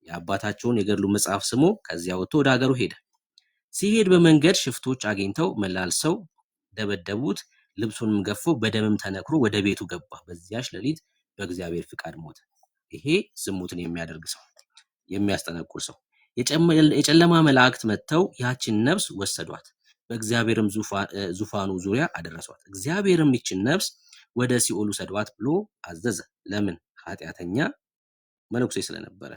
የአባታቸውን የገድሉ መጽሐፍ ስሞ ከዚያ ወጥቶ ወደ ሀገሩ ሄደ። ሲሄድ በመንገድ ሽፍቶች አግኝተው መላልሰው ደበደቡት። ልብሱንም ገፈው በደምም ተነክሮ ወደ ቤቱ ገባ። በዚያች ሌሊት በእግዚአብሔር ፍቃድ ሞተ። ይሄ ዝሙትን የሚያደርግ ሰው፣ የሚያስጠነቁል ሰው። የጨለማ መላእክት መጥተው ያችን ነፍስ ወሰዷት፣ በእግዚአብሔርም ዙፋኑ ዙሪያ አደረሷት። እግዚአብሔርም ይችን ነፍስ ወደ ሲኦል ውሰዷት ብሎ አዘዘ። ለምን? ኃጢአተኛ መነኩሴ ስለነበረ።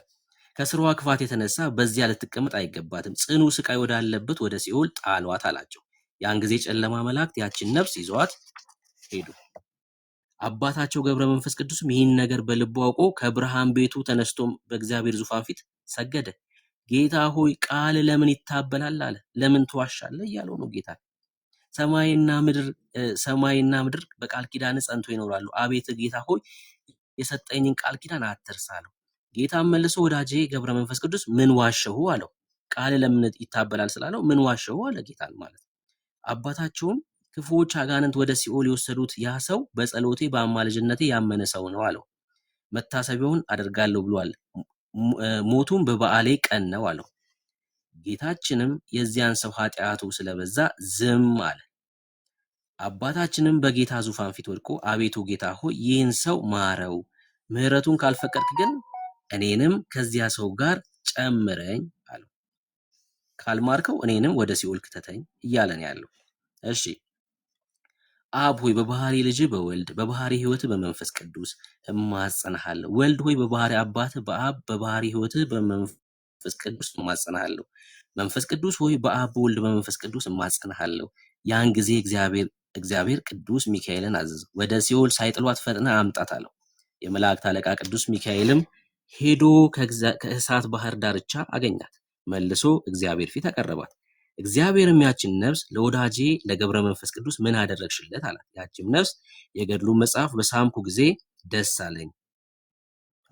ከስራዋ ክፋት የተነሳ በዚያ ልትቀመጥ አይገባትም፣ ጽኑ ስቃይ ወዳለበት ወደ ሲኦል ጣሏት አላቸው። ያን ጊዜ ጨለማ መላእክት ያችን ነፍስ ይዘዋት ሄዱ። አባታቸው ገብረ መንፈስ ቅዱስም ይህን ነገር በልቡ አውቆ ከብርሃን ቤቱ ተነስቶም በእግዚአብሔር ዙፋን ፊት ሰገደ። ጌታ ሆይ ቃል ለምን ይታበላል አለ። ለምን ትዋሻለህ እያለው ነው ጌታ። ሰማይና ምድር በቃል ኪዳን ጸንቶ ይኖራሉ። አቤት ጌታ ሆይ የሰጠኝን ቃል ኪዳን አትርሳ አለው። ጌታም መልሶ ወዳጄ ገብረ መንፈስ ቅዱስ ምን ዋሸሁ አለው። ቃል ለምን ይታበላል ስላለው ምን ዋሸሁ አለ ጌታን ማለት ነው። አባታቸውም ክፉዎች አጋንንት ወደ ሲኦል የወሰዱት ያ ሰው በጸሎቴ በአማልጅነቴ ያመነ ሰው ነው አለው። መታሰቢያውን አደርጋለሁ ብሏል። ሞቱም በበዓሌ ቀን ነው አለው። ጌታችንም የዚያን ሰው ኃጢአቱ ስለበዛ ዝም አለ። አባታችንም በጌታ ዙፋን ፊት ወድቆ አቤቱ ጌታ ሆይ ይህን ሰው ማረው፣ ምሕረቱን ካልፈቀድክ ግን እኔንም ከዚያ ሰው ጋር ጨምረኝ አለው። ካልማርከው እኔንም ወደ ሲኦል ክተተኝ እያለ ነው ያለው። እሺ፣ አብ ሆይ በባህሪ ልጅ በወልድ በባህሪ ሕይወት በመንፈስ ቅዱስ እማጸንሃለሁ። ወልድ ሆይ በባህሪ አባትህ በአብ በባህሪ ሕይወትህ በመንፈስ ቅዱስ እማጸንሃለሁ። መንፈስ ቅዱስ ሆይ በአብ በወልድ በመንፈስ ቅዱስ እማጸንሃለሁ። ያን ጊዜ እግዚአብሔር ቅዱስ ሚካኤልን አዘዘው፣ ወደ ሲኦል ሳይጥሏት ፈጥነህ አምጣት አለው። የመላእክት አለቃ ቅዱስ ሚካኤልም ሄዶ ከእሳት ባህር ዳርቻ አገኛት፣ መልሶ እግዚአብሔር ፊት አቀረባት። እግዚአብሔርም ያችን ነፍስ ለወዳጄ ለገብረ መንፈስ ቅዱስ ምን አደረግሽለት አላት። ያችም ነፍስ የገድሉን መጽሐፍ በሳምኩ ጊዜ ደስ አለኝ፣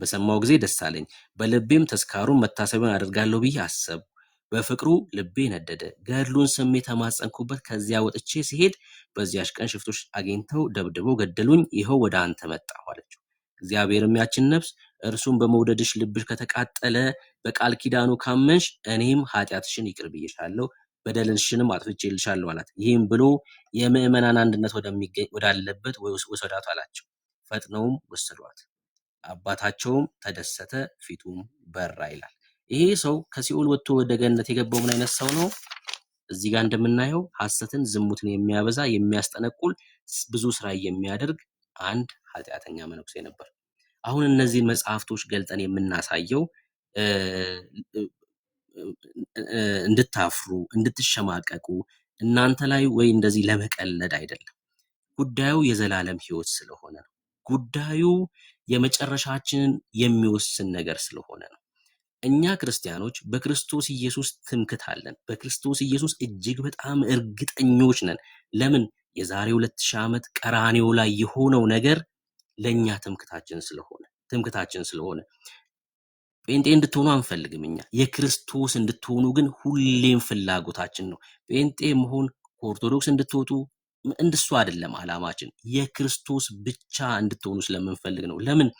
በሰማው ጊዜ ደስ አለኝ፣ በልቤም ተስካሩን መታሰቢያን አደርጋለሁ ብዬ አሰብኩ። በፍቅሩ ልቤ ነደደ። ገድሉን ስሜ ተማጸንኩበት። ከዚያ ወጥቼ ሲሄድ በዚያች ቀን ሽፍቶች አግኝተው ደብድበው ገደሉኝ። ይኸው ወደ አንተ መጣሁ አለችው። እግዚአብሔርም ያችን ነፍስ እርሱን በመውደድሽ ልብሽ ከተቃጠለ በቃል ኪዳኑ ካመንሽ እኔም ኃጢአትሽን ይቅር ብዬሻለሁ በደልሽንም አጥፍቼልሻለሁ አላት። ይህም ብሎ የምዕመናን አንድነት ወደሚገኝ ወዳለበት ወሰዳት አላቸው። ፈጥነውም ወሰዷት። አባታቸውም ተደሰተ፣ ፊቱም በራ ይላል። ይሄ ሰው ከሲኦል ወጥቶ ወደ ገነት የገባው ምን አይነት ሰው ነው? እዚህ ጋር እንደምናየው ሐሰትን፣ ዝሙትን የሚያበዛ የሚያስጠነቁል፣ ብዙ ስራ የሚያደርግ አንድ ኃጢአተኛ መነኩሴ ነበር። አሁን እነዚህን መጽሐፍቶች ገልጠን የምናሳየው እንድታፍሩ፣ እንድትሸማቀቁ እናንተ ላይ ወይ እንደዚህ ለመቀለድ አይደለም። ጉዳዩ የዘላለም ሕይወት ስለሆነ ነው። ጉዳዩ የመጨረሻችንን የሚወስን ነገር ስለሆነ ነው። እኛ ክርስቲያኖች በክርስቶስ ኢየሱስ ትምክህት አለን። በክርስቶስ ኢየሱስ እጅግ በጣም እርግጠኞች ነን። ለምን? የዛሬ 2000 ዓመት ቀራንዮ ላይ የሆነው ነገር ለኛ ትምክህታችን ስለሆነ ጴንጤ እንድትሆኑ አንፈልግም። እኛ የክርስቶስ እንድትሆኑ ግን ሁሌም ፍላጎታችን ነው። ጴንጤ መሆን ከኦርቶዶክስ እንድትወጡ እንደሱ አይደለም አላማችን። የክርስቶስ ብቻ እንድትሆኑ ስለምንፈልግ ነው። ለምን?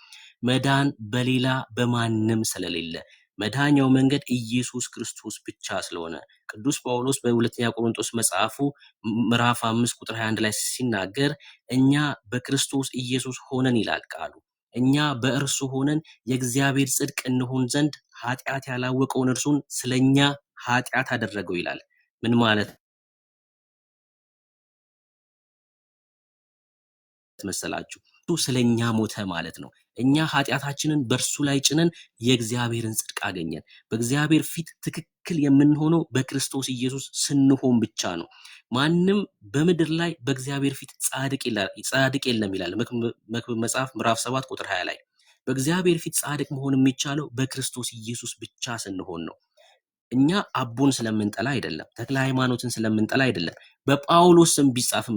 መዳን በሌላ በማንም ስለሌለ መዳኛው መንገድ ኢየሱስ ክርስቶስ ብቻ ስለሆነ ቅዱስ ጳውሎስ በሁለተኛ ቆሮንቶስ መጽሐፉ ምዕራፍ 5 ቁጥር 21 ላይ ሲናገር እኛ በክርስቶስ ኢየሱስ ሆነን ይላል ቃሉ። እኛ በእርሱ ሆነን የእግዚአብሔር ጽድቅ እንሆን ዘንድ ኃጢአት ያላወቀውን እርሱን ስለኛ ኃጢአት አደረገው ይላል። ምን ማለት መሰላችሁ? እሱ ስለኛ ሞተ ማለት ነው። እኛ ኃጢአታችንን በእርሱ ላይ ጭነን የእግዚአብሔርን ጽድቅ አገኘን። በእግዚአብሔር ፊት ትክክል የምንሆነው በክርስቶስ ኢየሱስ ስንሆን ብቻ ነው። ማንም በምድር ላይ በእግዚአብሔር ፊት ጻድቅ የለም ይላል መክብብ መጽሐፍ ምዕራፍ 7 ቁጥር 20 ላይ። በእግዚአብሔር ፊት ጻድቅ መሆን የሚቻለው በክርስቶስ ኢየሱስ ብቻ ስንሆን ነው። እኛ አቦን ስለምንጠላ አይደለም፣ ተክለ ሃይማኖትን ስለምንጠላ አይደለም። በጳውሎስ ስም ቢጻፍም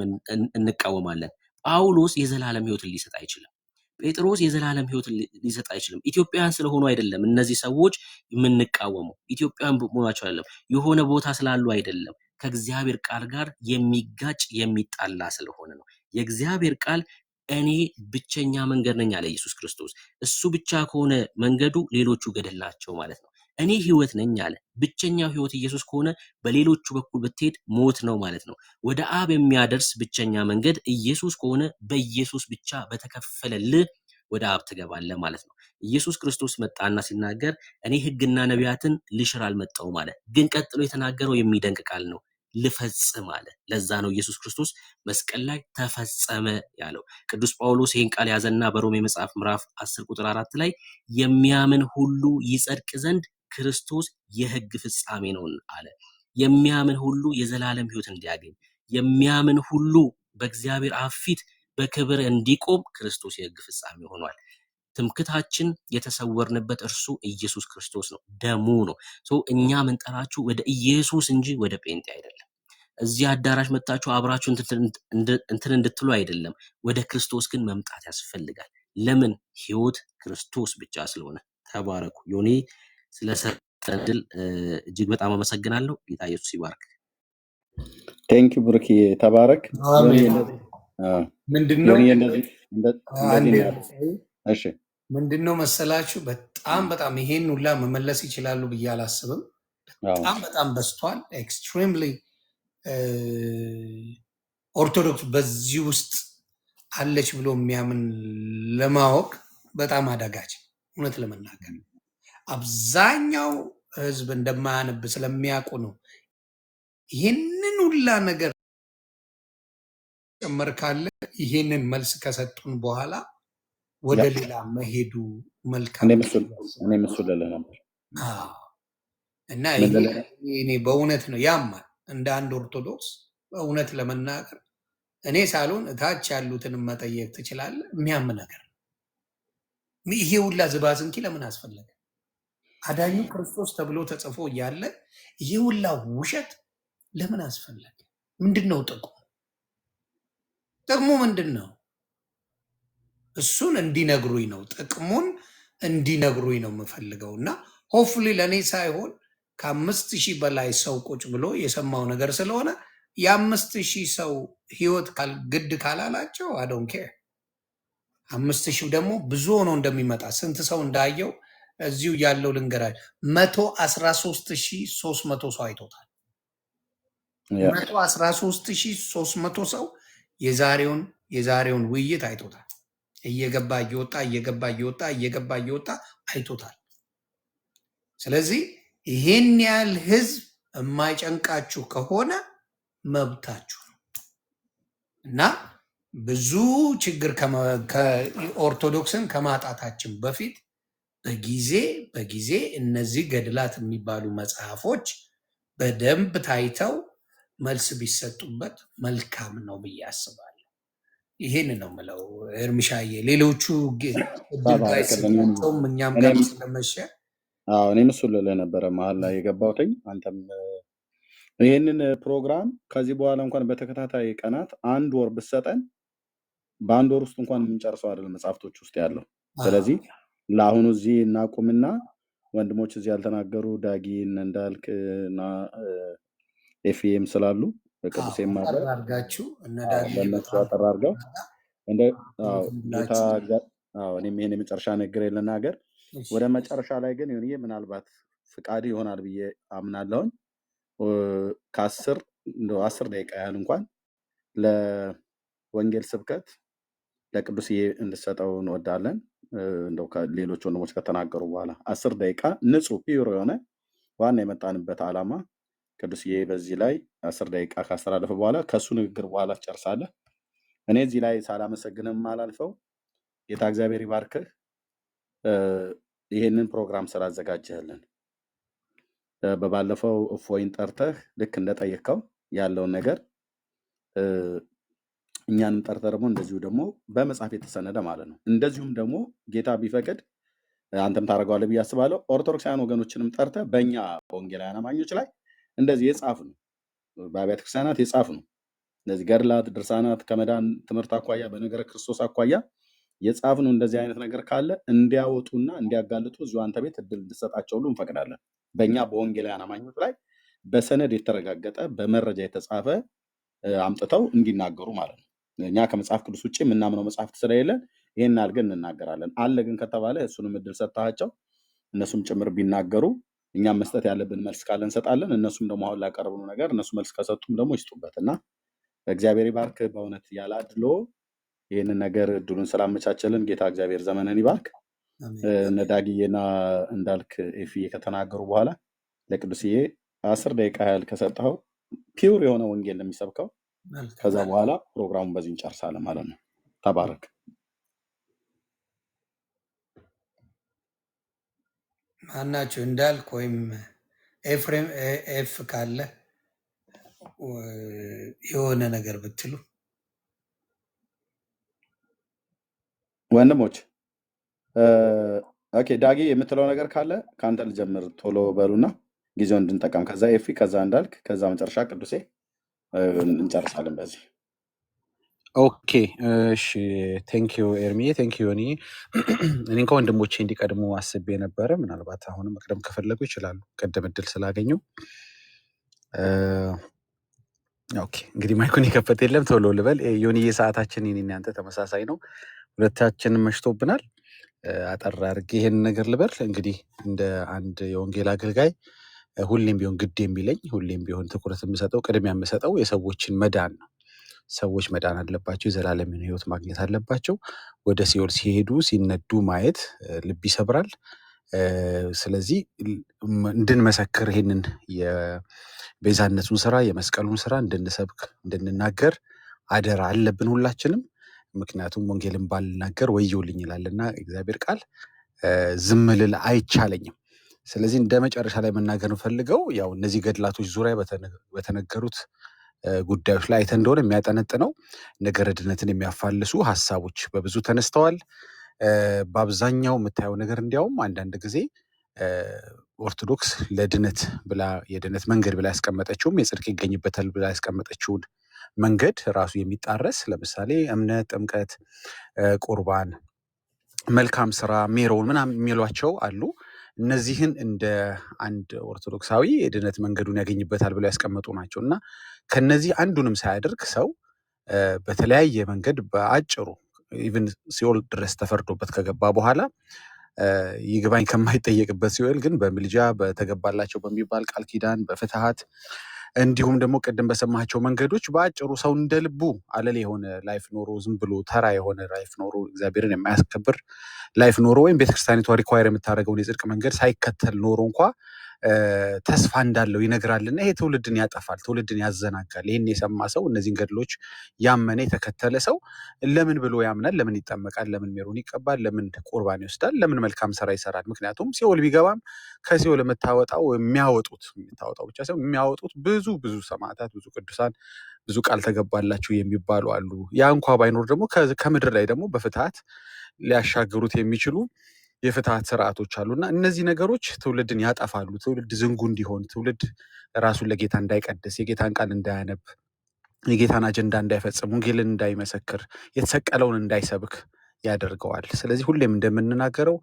እንቃወማለን። ጳውሎስ የዘላለም ሕይወትን ሊሰጥ አይችልም። ጴጥሮስ የዘላለም ሕይወትን ሊሰጥ አይችልም። ኢትዮጵያውያን ስለሆኑ አይደለም እነዚህ ሰዎች የምንቃወመው፣ ኢትዮጵያውያን መሆናቸው አይደለም፣ የሆነ ቦታ ስላሉ አይደለም። ከእግዚአብሔር ቃል ጋር የሚጋጭ የሚጣላ ስለሆነ ነው። የእግዚአብሔር ቃል እኔ ብቸኛ መንገድ ነኝ አለ ኢየሱስ ክርስቶስ። እሱ ብቻ ከሆነ መንገዱ ሌሎቹ ገደል ናቸው ማለት ነው። እኔ ሕይወት ነኝ አለ። ብቸኛው ሕይወት ኢየሱስ ከሆነ በሌሎቹ በኩል ብትሄድ ሞት ነው ማለት ነው። ወደ አብ የሚያደርስ ብቸኛ መንገድ ኢየሱስ ከሆነ በኢየሱስ ብቻ በተከፈለልህ ወደ አብ ትገባለህ ማለት ነው። ኢየሱስ ክርስቶስ መጣና ሲናገር እኔ ሕግና ነቢያትን ልሽር አልመጣሁም አለ። ግን ቀጥሎ የተናገረው የሚደንቅ ቃል ነው። ልፈጽም አለ። ለዛ ነው ኢየሱስ ክርስቶስ መስቀል ላይ ተፈጸመ ያለው። ቅዱስ ጳውሎስ ይህን ቃል ያዘና በሮሜ መጽሐፍ ምዕራፍ 10 ቁጥር 4 ላይ የሚያምን ሁሉ ይጸድቅ ዘንድ ክርስቶስ የሕግ ፍጻሜ ነው አለ። የሚያምን ሁሉ የዘላለም ሕይወት እንዲያገኝ፣ የሚያምን ሁሉ በእግዚአብሔር አብ ፊት በክብር እንዲቆም ክርስቶስ የሕግ ፍጻሜ ሆኗል። ትምክታችን የተሰወርንበት እርሱ ኢየሱስ ክርስቶስ ነው፣ ደሙ ነው። So እኛ ምንጠራችሁ ወደ ኢየሱስ እንጂ ወደ ጴንጤ አይደለም። እዚህ አዳራሽ መጥታችሁ አብራችሁ እንትን እንድትሉ አይደለም። ወደ ክርስቶስ ግን መምጣት ያስፈልጋል። ለምን? ሕይወት ክርስቶስ ብቻ ስለሆነ። ተባረኩ። ዮኒ፣ ስለሰጠን እድል እጅግ በጣም አመሰግናለሁ። ጌታ ኢየሱስ ይባርክ። Thank you ብሩክዬ፣ ተባረክ። ዮኒ አሜን። እንደዚህ ምንድን ነው ዮኒ እንደዚህ አንዴ እንደዚህ ነው ያለው። እሺ። ምንድን ነው መሰላችሁ፣ በጣም በጣም ይሄን ሁላ መመለስ ይችላሉ ብዬ አላስብም። በጣም በጣም በዝቷል። Extremely ኦርቶዶክስ በዚህ ውስጥ አለች ብሎ የሚያምን ለማወቅ በጣም አዳጋች፣ እውነት ለመናገር አብዛኛው ህዝብ እንደማያነብ ስለሚያውቁ ነው። ይህንን ሁላ ነገር ጨመር ካለ ይህንን መልስ ከሰጡን በኋላ ወደ ሌላ መሄዱ መልካም እኔም ነው እሱን ብዬ አስባለሁ። እኔም እሱን ልልህ ነበር። አዎ። እና ምን ይሄ ልልህ? እኔ በእውነት ነው ያማል። እንደ አንድ ኦርቶዶክስ በእውነት ለመናገር እኔ ሳልሆን እታች ያሉትን መጠየቅ ትችላለህ። የሚያም ነገር ነው። ይሄ ሁላ ዝባዝንኪ ለምን አስፈለገ? አዳኙ ክርስቶስ ተብሎ ተጽፎ እያለ ይሄ ሁላ ውሸት ለምን አስፈለገ? ምንድን ነው ጥቅሙ? ጥቅሙ ምንድን ነው? እሱን እንዲነግሩኝ ነው፣ ጥቅሙን እንዲነግሩኝ ነው የምፈልገው። እና hopefully ለእኔ ሳይሆን ከ5,000 በላይ ሰው ቁጭ ብሎ የሰማው ነገር ስለሆነ የ5,000 ሰው ህይወት ግድ ካላላቸው I don't care። 5,000 ደግሞ ብዙ ሆኖ እንደሚመጣ ስንት ሰው እንዳየው እዚሁ ያለው ልንገራችሁ፣ 113,300 ሰው አይቶታል። 113,300 ሰው የዛሬውን ውይይት አይቶታል። እየገባ እየወጣ፣ እየገባ እየወጣ፣ እየገባ እየወጣ አይቶታል። ስለዚህ ይሄን ያህል ህዝብ የማይጨንቃችሁ ከሆነ መብታችሁ ነው እና ብዙ ችግር ኦርቶዶክስን ከማጣታችን በፊት በጊዜ በጊዜ እነዚህ ገድላት የሚባሉ መጽሐፎች በደንብ ታይተው መልስ ቢሰጡበት መልካም ነው ብዬ አስባለሁ። ይሄን ነው የምለው ኤርሚሻዬ። ሌሎቹ እድል ተባረክልን። ባይሰጣቸውም እኛም ጋር እኔም ስለመሸ አዎ እኔም እሱን ልልህ ነበረ መሀል ላይ የገባሁትኝ። አንተም ይህንን ፕሮግራም ከዚህ በኋላ እንኳን በተከታታይ ቀናት አንድ ወር ብትሰጠን በአንድ ወር ውስጥ እንኳን የምንጨርሰው አይደለም መጽሐፍቶች ውስጥ ያለው። ስለዚህ ለአሁኑ እዚህ እናቁምና ወንድሞች እዚህ ያልተናገሩ ዳጊ እነ እንዳልክ እና ኤፍኤም ስላሉ ቅዱሴም አለ አጠር አድርጋችሁ እነ ዳጊ ለእነሱ በጣም አጠር አድርገው እንደ አዎ ጌታ ብላችሁ አዎ እኔም ይሄን የመጨረሻ ንግግር ልናገር። ወደ መጨረሻ ላይ ግን ይሁንዬ ምናልባት ፍቃድ ይሆናል ብዬ አምናለሁኝ። ከአስር እንደው 10 ደቂቃ ያህል እንኳን ለወንጌል ስብከት ለቅዱስዬ እንድሰጠው እንወዳለን። እንደው ከሌሎች ወንድሞች ከተናገሩ በኋላ 10 ደቂቃ ንጹህ pure የሆነ ዋና የመጣንበት ዓላማ ቅዱስዬ በዚህ ላይ 10 ደቂቃ ካስተላለፈ በኋላ ከእሱ ንግግር በኋላ ትጨርሳለህ። እኔ እዚህ ላይ ሳላመሰግንም አላልፈው። ጌታ እግዚአብሔር ይባርክህ ይሄንን ፕሮግራም ስላዘጋጀህልን። በባለፈው እፎይን ጠርተህ ልክ እንደጠየቅከው ያለውን ነገር እኛንም ጠርተህ ደግሞ እንደዚሁ ደግሞ በመጽሐፍ የተሰነደ ማለት ነው። እንደዚሁም ደግሞ ጌታ ቢፈቅድ አንተም ታደርገዋለህ ብዬ አስባለሁ። ኦርቶዶክሳውያን ወገኖችንም ጠርተህ በእኛ በወንጌላውያን አማኞች ላይ እንደዚህ የጻፍ ነው፣ በአብያተ ክርስቲያናት የጻፍ ነው። እነዚህ ገድላት፣ ድርሳናት ከመዳን ትምህርት አኳያ በነገረ ክርስቶስ አኳያ የጻፍ ነው። እንደዚህ አይነት ነገር ካለ እንዲያወጡና እንዲያጋልጡ እዚሁ አንተ ቤት እድል እንድሰጣቸው ሁሉ እንፈቅዳለን። በእኛ በወንጌላውያን አማኞች ላይ በሰነድ የተረጋገጠ በመረጃ የተጻፈ አምጥተው እንዲናገሩ ማለት ነው። እኛ ከመጽሐፍ ቅዱስ ውጭ የምናምነው መጽሐፍት ስለሌለ ይሄን አድርገን እንናገራለን። አለ ግን ከተባለ እሱንም እድል ሰጥተሃቸው እነሱም ጭምር ቢናገሩ እኛም መስጠት ያለብን መልስ ካለ እንሰጣለን። እነሱም ደግሞ አሁን ላቀረብነው ነገር እነሱ መልስ ከሰጡም ደግሞ ይስጡበት እና እግዚአብሔር ይባርክ። በእውነት ያለ አድሎ ይህንን ነገር እድሉን ስላመቻቸልን ጌታ እግዚአብሔር ዘመንን ይባርክ። እነ ዳግዬና እንዳልክ ኤፍዬ ከተናገሩ በኋላ ለቅዱስዬ 10 ደቂቃ ያህል ከሰጠኸው pure የሆነ ወንጌል ነው የሚሰብከው። ከዛ በኋላ ፕሮግራሙን በዚህ እንጨርሳለን ማለት ነው። ተባረክ። ማናቸው እንዳልክ ወይም ኤፍሬም ኤፍ ካለ የሆነ ነገር ብትሉ ወንድሞች። Okay ዳጊ የምትለው ነገር ካለ ከአንተ ልጀምር፣ ቶሎ በሉና ጊዜውን እንድንጠቀም። ከዛ ኤፊ፣ ከዛ እንዳልክ፣ ከዛ መጨረሻ ቅዱሴ እንጨርሳለን በዚህ። Okay እሺ፣ thank you ኤርሚዬ፣ thank you ዮኒ። እኔ እንኳ ወንድሞቼ እንዲቀድሙ አስቤ ነበረ። ምናልባት አሁንም መቅደም ከፈለጉ ይችላሉ፣ ቅድም እድል ስላገኙ። Okay እንግዲህ mic ኡን የከፈተ የለም፣ ቶሎ ልበል። ዮኒዬ ሰዓታችን የኔና ያንተ ተመሳሳይ ነው፣ ሁለታችንም መሽቶብናል። አጠር አድርጌ ይሄን ነገር ልበል። እንግዲህ እንደ አንድ የወንጌል አገልጋይ ሁሌም ቢሆን ግድ የሚለኝ፣ ሁሌም ቢሆን ትኩረት የምሰጠው፣ ቅድሚያ የምሰጠው የሰዎችን መዳን ነው። ሰዎች መዳን አለባቸው። የዘላለምን ሕይወት ማግኘት አለባቸው። ወደ ሲኦል ሲሄዱ ሲነዱ ማየት ልብ ይሰብራል። ስለዚህ እንድንመሰክር፣ ይሄንን የቤዛነቱን ስራ፣ የመስቀሉን ስራ እንድንሰብክ፣ እንድንናገር አደራ አለብን ሁላችንም። ምክንያቱም ወንጌልን ባልናገር ወዮልኝ ይላልና እግዚአብሔር ቃል፣ ዝም ልል አይቻለኝም። ስለዚህ እንደ መጨረሻ ላይ መናገር የምፈልገው ያው እነዚህ ገድላቶች ዙሪያ በተነገሩት ጉዳዮች ላይ አይተን እንደሆነ የሚያጠነጥነው ነገረ ድነትን የሚያፋልሱ ሀሳቦች በብዙ ተነስተዋል። በአብዛኛው የምታየው ነገር እንዲያውም አንዳንድ ጊዜ ኦርቶዶክስ ለድነት ብላ፣ የድነት መንገድ ብላ ያስቀመጠችውም፣ የጽድቅ ይገኝበታል ብላ ያስቀመጠችውን መንገድ ራሱ የሚጣረስ፣ ለምሳሌ እምነት፣ ጥምቀት፣ ቁርባን፣ መልካም ስራ፣ ሜሮን ምናምን የሚሏቸው አሉ። እነዚህን እንደ አንድ ኦርቶዶክሳዊ የድነት መንገዱን ያገኝበታል ብለው ያስቀመጡ ናቸው። እና ከነዚህ አንዱንም ሳያደርግ ሰው በተለያየ መንገድ በአጭሩ even ሲኦል ድረስ ተፈርዶበት ከገባ በኋላ፣ ይግባኝ ከማይጠየቅበት ሲኦል ግን በምልጃ፣ በተገባላቸው በሚባል ቃል ኪዳን፣ በፍትሃት፣ እንዲሁም ደግሞ ቅድም በሰማቸው መንገዶች በአጭሩ ሰው እንደ ልቡ አለሌ የሆነ life ኖሮ፣ ዝም ብሎ ተራ የሆነ life ኖሮ፣ እግዚአብሔርን የማያስከብር life ኖሮ፣ ወይም ቤተክርስቲያኒቷ require የምታደርገውን የጽድቅ መንገድ ሳይከተል ኖሮ እንኳ ተስፋ እንዳለው ይነግራልና ይሄ ትውልድን ያጠፋል፣ ትውልድን ያዘናጋል። ይህን የሰማ ሰው፣ እነዚህን ገድሎች ያመነ የተከተለ ሰው ለምን ብሎ ያምናል? ለምን ይጠመቃል? ለምን ሜሮን ይቀባል? ለምን ቁርባን ይወስዳል? ለምን መልካም ስራ ይሰራል? ምክንያቱም ሲኦል ቢገባም ከሲኦል የምታወጣው፣ የሚያወጡት፣ የምታወጣው ብቻ ሳይሆን የሚያወጡት ብዙ ብዙ ሰማዕታት፣ ብዙ ቅዱሳን፣ ብዙ ቃል ተገባላቸው የሚባሉ አሉ። ያ እንኳ ባይኖር ደግሞ ከምድር ላይ ደግሞ በፍትሃት ሊያሻግሩት የሚችሉ የፍትሃት ስርዓቶች አሉ። እና እነዚህ ነገሮች ትውልድን ያጠፋሉ። ትውልድ ዝንጉ እንዲሆን፣ ትውልድ ራሱን ለጌታ እንዳይቀድስ፣ የጌታን ቃል እንዳያነብ፣ የጌታን አጀንዳ እንዳይፈጽም፣ ወንጌልን እንዳይመሰክር፣ የተሰቀለውን እንዳይሰብክ ያደርገዋል። ስለዚህ ሁሌም እንደምንናገረው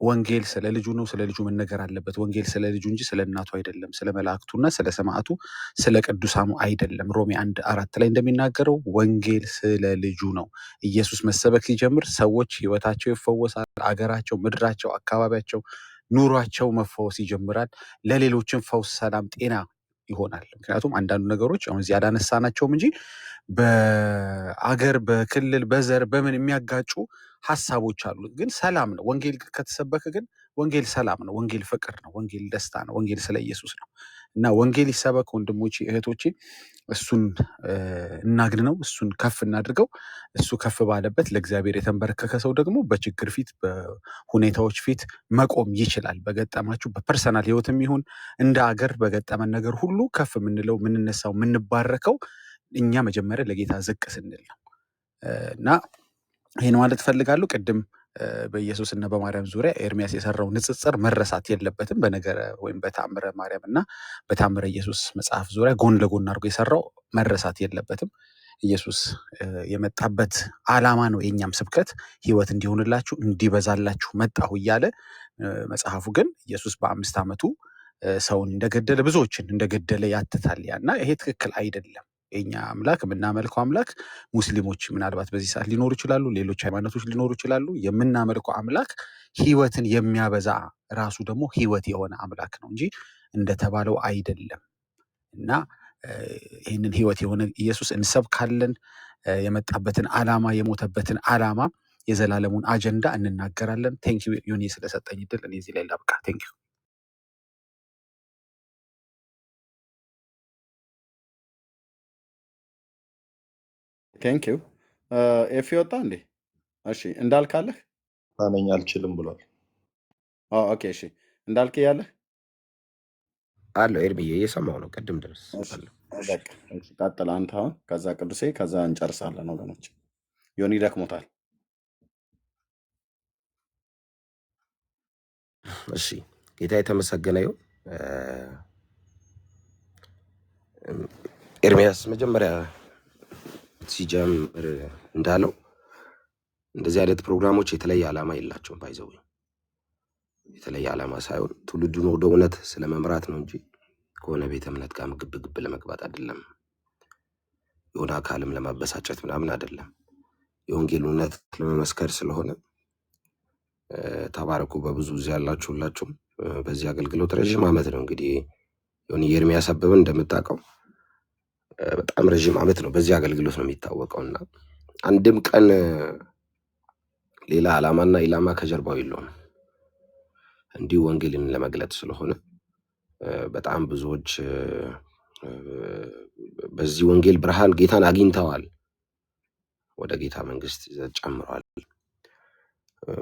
ወንጌል ስለ ልጁ ነው፣ ስለ ልጁ መነገር አለበት። ወንጌል ስለ ልጁ እንጂ ስለ እናቱ አይደለም፣ ስለ መላእክቱና ስለ ሰማዕቱ፣ ስለ ቅዱሳኑ አይደለም። ሮሜ 1:4 ላይ እንደሚናገረው ወንጌል ስለ ልጁ ነው። ኢየሱስ መሰበክ ሲጀምር ሰዎች ህይወታቸው ይፈወሳል፣ አገራቸው፣ ምድራቸው፣ አካባቢያቸው፣ ኑሯቸው መፈወስ ይጀምራል። ለሌሎችም ፈውስ፣ ሰላም፣ ጤና ይሆናል። ምክንያቱም አንዳንዱ ነገሮች አሁን እዚህ አላነሳናቸውም እንጂ በአገር፣ በክልል፣ በዘር፣ በምን የሚያጋጩ ሀሳቦች አሉ። ግን ሰላም ነው። ወንጌል ከተሰበከ ግን ወንጌል ሰላም ነው። ወንጌል ፍቅር ነው። ወንጌል ደስታ ነው። ወንጌል ስለ ኢየሱስ ነው። እና ወንጌል ይሰበክ ወንድሞቼ፣ እህቶቼ፣ እሱን እናግንነው፣ እሱን ከፍ እናድርገው። እሱ ከፍ ባለበት ለእግዚአብሔር የተንበረከከ ሰው ደግሞ በችግር ፊት፣ በሁኔታዎች ፊት መቆም ይችላል። በገጠማችሁ በ personal ህይወትም ይሁን እንደ አገር በገጠመን ነገር ሁሉ ከፍ የምንለው፣ የምንነሳው፣ የምንባረከው እኛ መጀመሪያ ለጌታ ዝቅ ስንል ነው። እና ይህን ማለት እፈልጋለሁ። ቅድም በኢየሱስ እና በማርያም ዙሪያ ኤርሚያስ የሰራው ንጽጽር መረሳት የለበትም። በነገረ ወይም በታምረ ማርያም እና በታምረ ኢየሱስ መጽሐፍ ዙሪያ ጎን ለጎን አድርጎ የሰራው መረሳት የለበትም። ኢየሱስ የመጣበት ዓላማ ነው የእኛም ስብከት፣ ህይወት እንዲሆንላችሁ እንዲበዛላችሁ መጣሁ እያለ፣ መጽሐፉ ግን ኢየሱስ በ5 ዓመቱ ሰውን እንደገደለ፣ ብዙዎችን እንደገደለ ያትታል። ያና ይሄ ትክክል አይደለም። የኛ አምላክ፣ የምናመልከው አምላክ፣ ሙስሊሞች ምናልባት በዚህ ሰዓት ሊኖሩ ይችላሉ፣ ሌሎች ሃይማኖቶች ሊኖሩ ይችላሉ። የምናመልከው አምላክ ህይወትን የሚያበዛ፣ ራሱ ደግሞ ህይወት የሆነ አምላክ ነው እንጂ እንደተባለው አይደለም። እና ይህንን ህይወት የሆነ ኢየሱስ እንሰብካለን። የመጣበትን ዓላማ፣ የሞተበትን ዓላማ፣ የዘላለሙን አጀንዳ እንናገራለን። Thank you ዮኒ ስለሰጠኝ እድል። እኔ እዚህ ላይ ላብቃ። Thank you። Thank you። ኤፊ ወጣ እንዴ? እሺ እንዳልካለህ? ታነኝ አልችልም ብሏል። Okay እሺ እንዳልክ ያለህ? አለው ኤርሚዬ፣ እየሰማሁ ነው ቅድም ድረስ። እሺ። አለሁ። በቃ እሺ፣ ቀጥል አንተ አሁን፣ ከዛ ቅዱሴ፣ ከዛ እንጨርሳለን ወገኖች። ዮኒ ደክሞታል። እሺ ጌታ የተመሰገነ ይሁን። ኤርሚያስ መጀመሪያ ሲጀምር እንዳለው እንደዚህ አይነት ፕሮግራሞች የተለየ ዓላማ የላቸውም። By the way የተለየ ዓላማ ሳይሆን ትውልዱን ወደ እውነት ስለመምራት ነው እንጂ ከሆነ ቤተ እምነት ጋር ግብ ግብ ለመግባት አይደለም። የሆነ አካልም ለማበሳጨት ምናምን አይደለም። የወንጌል እውነት ለመመስከር ስለሆነ ተባረኩ። በብዙ እዚህ ያላችሁ ሁላችሁም በዚህ አገልግሎት ረዥም ዓመት ነው እንግዲህ የሆነ የኤርሚያስ አበበን እንደምታውቀው በጣም ረዥም ዓመት ነው በዚህ አገልግሎት ነው የሚታወቀው እና አንድም ቀን ሌላ ዓላማና ኢላማ ከጀርባው የለውም። እንዲሁ ወንጌልን ለመግለጥ ስለሆነ በጣም ብዙዎች በዚህ ወንጌል ብርሃን ጌታን አግኝተዋል፣ ወደ ጌታ መንግስት ጨምረዋል።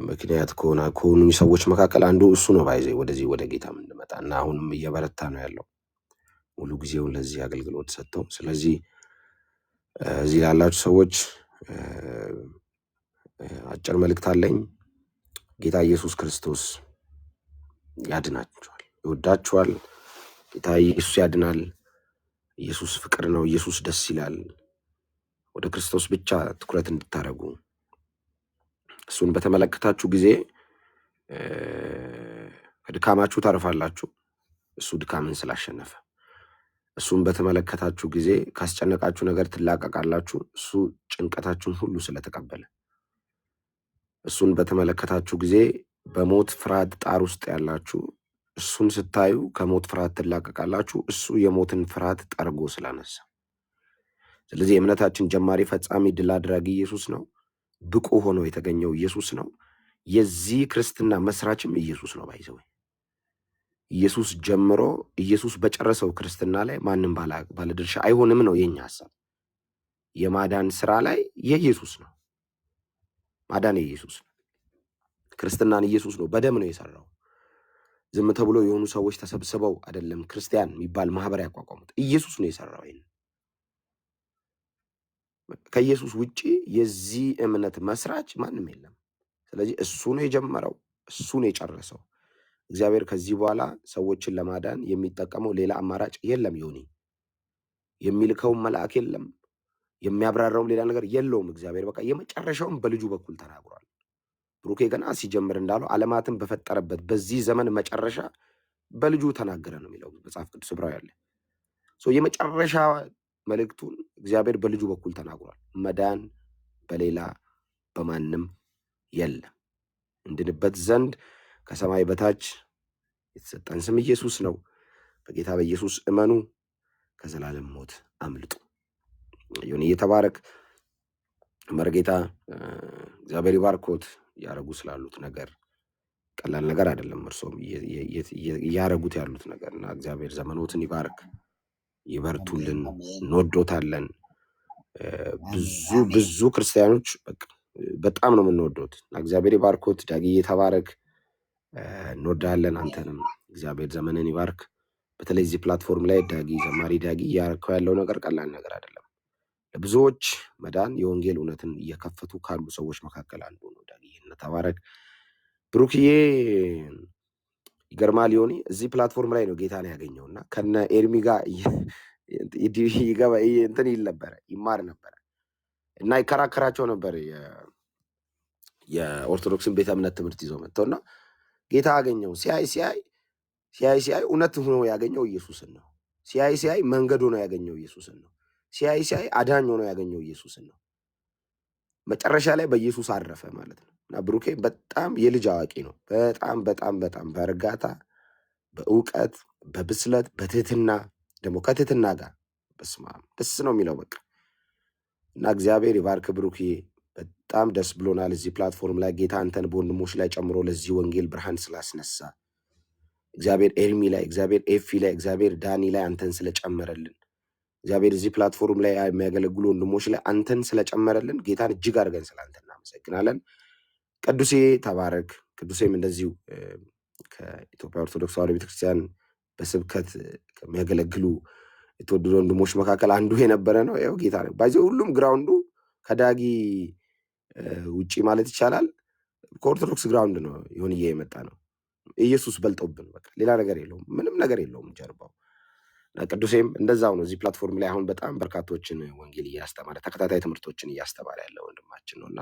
ምክንያት ከሆኑ ሰዎች መካከል አንዱ እሱ ነው። by the way ወደዚህ ወደ ጌታ እንድመጣ እና አሁንም እየበረታ ነው ያለው ሙሉ ጊዜውን ለዚህ አገልግሎት ሰጥተው። ስለዚህ እዚህ ላላችሁ ሰዎች አጭር መልእክት አለኝ። ጌታ ኢየሱስ ክርስቶስ ያድናችኋል፣ ይወዳችኋል። ጌታ ኢየሱስ ያድናል። ኢየሱስ ፍቅር ነው። ኢየሱስ ደስ ይላል። ወደ ክርስቶስ ብቻ ትኩረት እንድታደርጉ እሱን በተመለከታችሁ ጊዜ ከድካማችሁ ታርፋላችሁ። እሱ ድካምን ስላሸነፈ። እሱን በተመለከታችሁ ጊዜ ካስጨነቃችሁ ነገር ትላቀቃላችሁ። እሱ ጭንቀታችሁን ሁሉ ስለተቀበለ። እሱን በተመለከታችሁ ጊዜ በሞት ፍርሃት ጣር ውስጥ ያላችሁ እሱን ስታዩ ከሞት ፍርሃት ትላቀቃላችሁ። እሱ የሞትን ፍርሃት ጠርጎ ስላነሳ። ስለዚህ የእምነታችን ጀማሪ ፈጻሚ ድል አድራጊ ኢየሱስ ነው። ብቁ ሆኖ የተገኘው ኢየሱስ ነው። የዚህ ክርስትና መስራችም ኢየሱስ ነው። by the way ኢየሱስ ጀምሮ ኢየሱስ በጨረሰው ክርስትና ላይ ማንም ባለድርሻ አይሆንም ነው የኛ ሀሳብ። የማዳን ስራ ላይ የኢየሱስ ነው። ማዳን የኢየሱስ ነው። ክርስትናን ኢየሱስ ነው በደም ነው የሰራው። ዝም ተብሎ የሆኑ ሰዎች ተሰብስበው አይደለም ክርስቲያን የሚባል ማህበር ያቋቋሙት። ኢየሱስ ነው የሰራው። ይሄን ከኢየሱስ ውጪ የዚህ እምነት መስራች ማንም የለም። ስለዚህ እሱ ነው የጀመረው፣ እሱ ነው የጨረሰው። እግዚአብሔር ከዚህ በኋላ ሰዎችን ለማዳን የሚጠቀመው ሌላ አማራጭ የለም። ዮኒ የሚልከውም መልአክ የለም፣ የሚያብራራውም ሌላ ነገር የለውም። እግዚአብሔር በቃ የመጨረሻውን በልጁ በኩል ተናግሯል። ብሩኬ ገና ሲጀምር እንዳለው ዓለማትን በፈጠረበት በዚህ ዘመን መጨረሻ በልጁ ተናገረ ነው የሚለው መጽሐፍ ቅዱስ ዕብራውያን ላይ። የመጨረሻ መልእክቱን እግዚአብሔር በልጁ በኩል ተናግሯል። መዳን በሌላ በማንም የለም። እንድንበት ዘንድ ከሰማይ በታች የተሰጠን ስም ኢየሱስ ነው። በጌታ በኢየሱስ እመኑ፣ ከዘላለም ሞት አምልጡ። ዮኒ እየተባረክ መርጌታ እግዚአብሔር ይባርኮት። እያረጉ ስላሉት ነገር ቀላል ነገር አይደለም። እርሶም እያረጉት ያሉት ነገር እና እግዚአብሔር ዘመኖትን ይባርክ፣ ይበርቱልን። እንወዶታለን። ብዙ ብዙ ክርስቲያኖች በጣም ነው የምንወዶት እና እግዚአብሔር ይባርኮት። ዳግዬ ተባረክ፣ እንወዳለን። አንተንም እግዚአብሔር ዘመንን ይባርክ። በተለይ እዚህ platform ላይ ዳጊ ዘማሪ ዳጊ እያረከው ያለው ነገር ቀላል ነገር አይደለም። ለብዙዎች መዳን የወንጌል እውነትን እየከፈቱ ካሉ ሰዎች መካከል አንዱ ነው ዳጊ። ተባረክ። ብሩክዬ ይገርማል። ዮኒ እዚህ platform ላይ ነው ጌታን ያገኘው እና ከነ ኤርሚ ጋር እንትን ይል ነበረ፣ ይማር ነበረ እና ይከራከራቸው ነበር። የኦርቶዶክስን ቤተ እምነት ትምህርት ይዞ መጥተው እና ጌታ አገኘው። ሲያይ ሲያይ ሲያይ ሲያይ እውነት ሆኖ ያገኘው ኢየሱስን ነው። ሲያይ ሲያይ መንገድ ሆኖ ያገኘው ኢየሱስን ነው። ሲያይ ሲያይ አዳኝ ሆኖ ያገኘው ኢየሱስን ነው። መጨረሻ ላይ በኢየሱስ አረፈ ማለት ነው። እና ብሩኬ በጣም የልጅ አዋቂ ነው። በጣም በጣም በጣም በእርጋታ በእውቀት በብስለት በትህትና ደግሞ ከትህትና ጋር በስመ አብ ደስ ነው የሚለው በቃ። እና እግዚአብሔር ይባርክ ብሩኬ። በጣም ደስ ብሎናል እዚህ platform ላይ ጌታ አንተን በወንድሞች ላይ ጨምሮ ለዚህ ወንጌል ብርሃን ስላስነሳ፣ እግዚአብሔር ኤርሚ ላይ፣ እግዚአብሔር ኤፊ ላይ፣ እግዚአብሔር ዳኒ ላይ አንተን ስለጨመረልን፣ እግዚአብሔር እዚህ platform ላይ የሚያገለግሉ ወንድሞች ላይ አንተን ስለጨመረልን ጌታን እጅግ አድርገን ስላንተ እናመሰግናለን። ቅዱሴ ተባረክ። ቅዱሴም እንደዚሁ ከኢትዮጵያ ኦርቶዶክስ ተዋሕዶ ቤተክርስቲያን በስብከት ከሚያገለግሉ የተወደዱ ወንድሞች መካከል አንዱ የነበረ ነው። ያው ጌታ ነው። by the way ሁሉም ground ኡ ከዳጊ ውጪ ማለት ይቻላል ከኦርቶዶክስ ground ነው ይሁንዬ የመጣ ነው። ኢየሱስ በልጦብን በቃ ሌላ ነገር የለውም፣ ምንም ነገር የለውም ጀርባው። እና ቅዱሴም እንደዛው ነው። እዚህ platform ላይ አሁን በጣም በርካቶችን ወንጌል እያስተማረ ተከታታይ ትምህርቶችን እያስተማረ ያለ ወንድማችን ነው እና